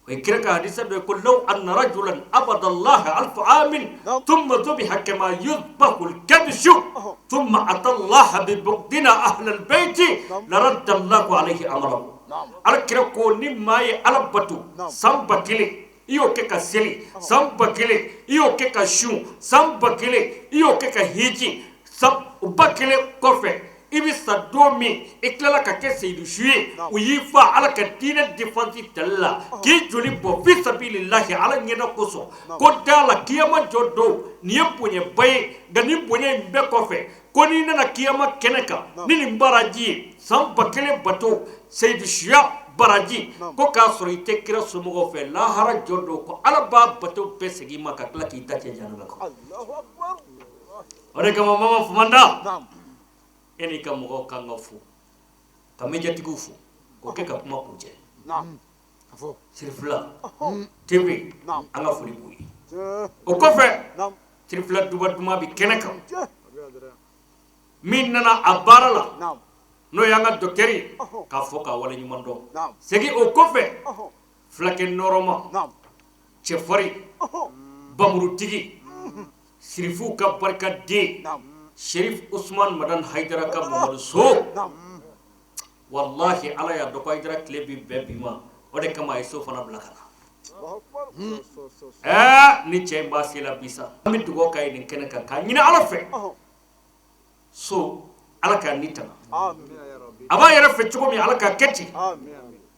O ye kira ka hadisa dɔ ye ko law anna rajulan abada Allah alfa amin thumma dhubiha kama yudhbahu al-kabshu thumma ata Allah bi bughdina ahla al-bayti la radda Allahu alayhi amrahu. Ala kira ko ni maa ye Ala bato san 1000, i y'o kɛ ka seli san 1000, i y'o kɛ ka sun san 1000, i y'o kɛ ka hiji san 1000 kɔfɛ, i bɛ sa don min, i tilala ka kɛ seyidusu ye, u y'i fa Ala ka diinɛ défense tali la, k'i joli bɔ fi sabilillahi Ala ɲɛda kosɔn, ko da la kiyama jɔ don, nin ye bonyaba ye. Nka nin bonya in bɛɛ kɔfɛ, ko n'i nana kiyama kɛnɛ kan ni nin baraji ye san 1000 bato seyidusuya baraji, ko k'a sɔrɔ i tɛ kira somɔgɔw fɛ, lahara jɔ don, ko Ala b'a bato bɛɛ segin i ma ka tila k'i ta cɛ jahanama kɔnɔ. O de kama Mama Famanta, e n'i ka mɔgɔw kan ka fo, ka médiatigiw fo, k'o kɛ ka kuma kuncɛ. Sirifila TV, an ka foli b'u ye. O kɔfɛ, Sirifila Duba Duman bɛ kɛnɛ kan, min nana a baara la, n'o y'an ka docteur ye, k'a fɔ k'a waleɲuman dɔn. Segin o kɔfɛ, fulakɛ nɔrɔma, cɛfarin, bamurutigi, Sirifuw ka barikaden, Sherif Usman Madan Hayidara ka Mamadu So. Walahi, Ala y'a dɔn ko Hayidara tile bɛ bɛn bi ma, o de kama a ye so fana bila ka na. Ɛɛ, ni cɛ in b'a se la bi sa, an bɛ dugawu k'a ye nin kɛnɛ kan, k'a ɲini Ala fɛ so, Ala k'a ni tanga, a b'a yɛrɛ fɛ cogo min, Ala k'a kɛ ten.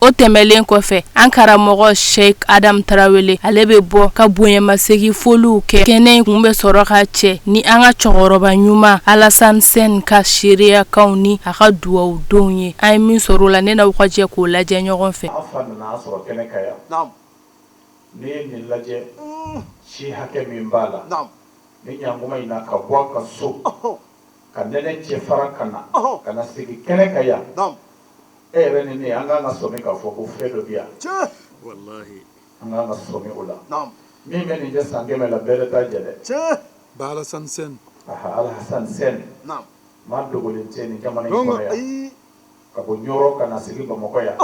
O tɛmɛlen kɔfɛ, an karamɔgɔ Sheikh Adam Tarawele, ale bɛ bɔ ka bonyamasegin foliw kɛ. Kɛnɛ in kun bɛ sɔrɔ ka cɛ ni an ka cɛkɔrɔba ɲuman Alassane Sène ka seereyakanw ni a ka dugawu donw ye. An ye min sɔrɔ o la, ne n'aw ka jɛ k'o lajɛ ɲɔgɔn fɛ. An fa nana an sɔrɔ kɛnɛ kan yan. N'i ye nin lajɛ, si hakɛ min b'a la ni ɲankuma in na, ka bɔ a ka so ka nɛnɛ cɛ fara ka na ka na sigi kɛnɛ kan yan, e yɛrɛ ni ne, an kan ka sɔmi k'a fɔ ko fɛn dɔ bɛ yan. An kan ka sɔmi o la. Min bɛ nin jɛ san 100 la, bɛrɛ t'a jɛ dɛ. Ba Alassane Sène. Alassane Sène, maa dogolen tɛ nin jamana in kɔnɔ yan. Ka bɔ Ɲɔrɔ ka na sigi Bamakɔ yan,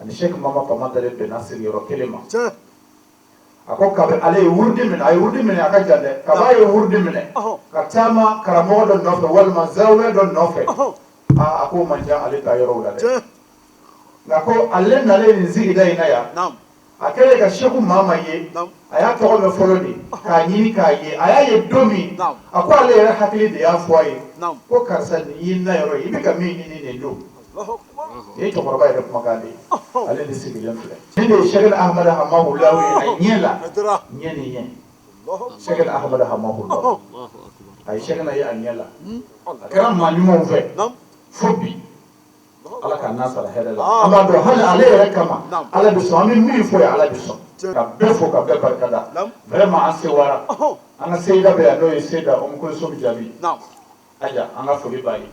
ani Sheikh Mama Famanta de bɛnna sigiyɔrɔ kelen ma. A ko kabi ale ye wurudi minɛ, a ye wurudi minɛ, a ka jan dɛ, kabi a ye wurudi minɛ ka taama karamɔgɔ dɔ nɔfɛ walima zawiya dɔ nɔfɛ, aa, a k'o man ca ale ta yɔrɔw la dɛ. Nka ko ale nalen nin sigida in na yan, a kɛlen ka Seku Mama ye, a y'a tɔgɔ mɛn fɔlɔ de k'a ɲini k'a ye. A y'a ye don min, a ko ale yɛrɛ hakili de y'a fɔ a ye ko karisa, nin y'i na yɔrɔ ye, i bɛ ka min ɲini nin don. Nin ye cɛkɔrɔba yɛrɛ kumakan de ye. Ale de sigilen filɛ nin de ye Sɛkɛli Ahamada Hamahulawu ye a ɲɛ la, ɲɛ ni ɲɛ. Sɛkɛli Ahamada Hamahulawu, a ye Sɛkɛna ye a ɲɛ la, a kɛra maa ɲumanw fɛ fo bi. Ala k'a n'a sara hɛrɛ la. An b'a dɔn hali ale yɛrɛ kama, Ala bɛ sɔn. An bɛ min fɔ ye, Ala bɛ sɔn ka bɛɛ fo ka bɛɛ barikada. Vraiment, an sewara. An ka seyida bɛ yan, n'o ye Seyida Umu Kulusum Jaabi Aja, an ka foli b'a ye,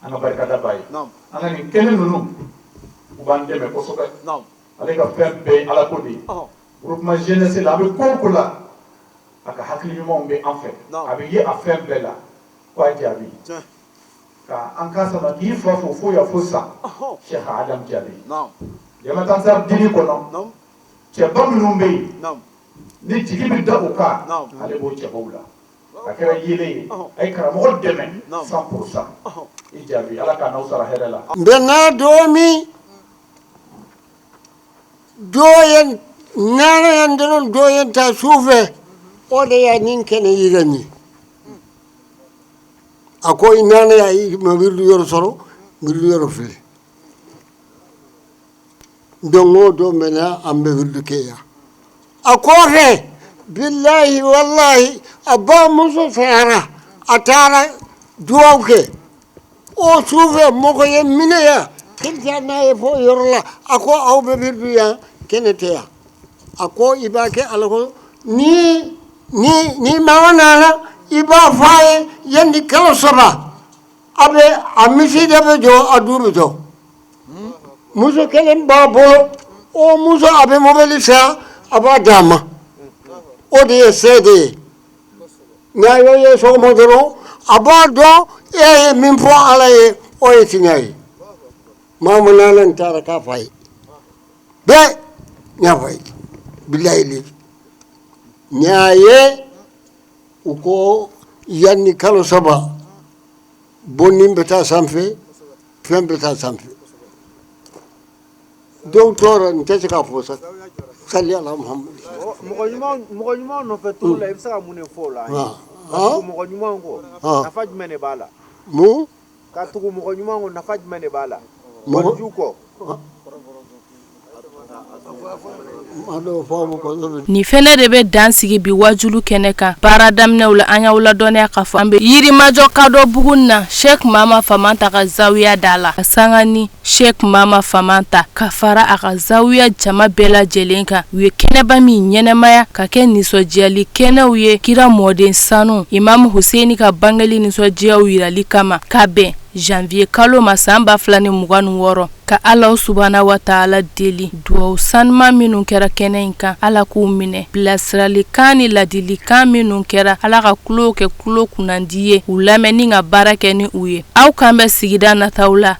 an ka barikada b'a ye. An ka nin kɛnɛ ninnu, u b'an dɛmɛ kosɛbɛ. Ale ka fɛn bɛɛ ye Ala ko de ye. Groupement jeunesse la, a bɛ ko o ko la, a ka hakili ɲumanw bɛ an fɛ, a bɛ ye a fɛn bɛɛ la. Ko a jaabi ka an ka sama k'i fa fo fo ya fo sa Cheikh Adam Jaabi Jamaat Ansar Dini kɔnɔ, cɛba minnu bɛ yen ni jigi bɛ da u kan, ale b'o cɛbaw la. A kɛra yelen ye, a ye karamɔgɔ dɛmɛ 100%. I jaabi, Ala k'a n'aw sara hɛrɛ la. N bɛnna don min dɔ ye nana yan dɔrɔn, dɔ ye ta su fɛ, o de ye nin kɛnɛ yira n ye. A ko i nana yan, i ma wirdu yɔrɔ sɔrɔ, wirdu yɔrɔ filɛ. Don o don mɛna an bɛ wirdu kɛ yan. A kɔfɛ, bilahi wallahi, a ba muso sayara, a taara duwawu kɛ. O sufɛ, mɔgɔ ye minɛ yan kirisa n'a ye fo yɔrɔ la. A ko aw bɛ wirdu yan, kɛnɛ tɛ yan. A ko i b'a kɛ Ala ko ni. Ni mama nana, i b'a fɔ a ye yanni kalo 3, a bɛ a misi de bɛ jɔ, a du bɛ jɔ. Muso kelen b'a bolo, o muso a bɛ mobili san, a b'a d'a ma. O de ye seede ye. N'a y'o ye sɔgɔma dɔrɔn, a b'a dɔn e ye min fɔ Ala ye, o ye tiɲɛ ye. Maa min nana, n taara k'a fɔ a ye bɛɛ n y'a fɔ a ye, bilayi le n y'a ye. U ko yanni kalo 3, bonni bɛ taa sanfɛ, fɛn bɛ taa sanfɛ. Dɔw tɔɔrɔ, n tɛ se k'a fɔ sa. Sali ala Muhamadu. Mɔgɔ ɲumanw nɔfɛ tugu la, i bɛ se ka mun de fɔ o la? Ka tugu mɔgɔ ɲumanw kɔ, nafa jumɛn de b'a la? Mun? Ka tugu mɔgɔ ɲumanw kɔ, nafa jumɛn de b'a la? Waliju kɔ. Nin fɛnɛ de bɛ dan sigi bi wajulu kɛnɛ kan. Baara daminɛw la, an y'aw ladɔnniya k'a fɔ an bɛ Yirimajɔ Kadɔbugu na, Sheikh Mama Famanta ka zawiya da la, ka sanga ni Sheikh Mama Famanta ka fara a ka zawiya jama bɛɛ lajɛlen kan. U ye kɛnɛba min ɲɛnɛmaya ka kɛ nisɔndiyali kɛnɛw ye, kira mɔden sanu Imam Hussein ka bangeli nisɔndiyaw yirali kama, ka bɛn janvier kalo ma san 2026, ka Ala subahana wa taala deli, dugawu sanuma minnu kɛra kɛnɛ in kan, Ala k'u minɛ. Bilasiralikan ni ladilikan minnu kɛra, Ala ka tulo kɛ tulo kunnandi ye, u lamɛn ni ka baara kɛ ni u ye. Aw kan bɛ sigida nataw la.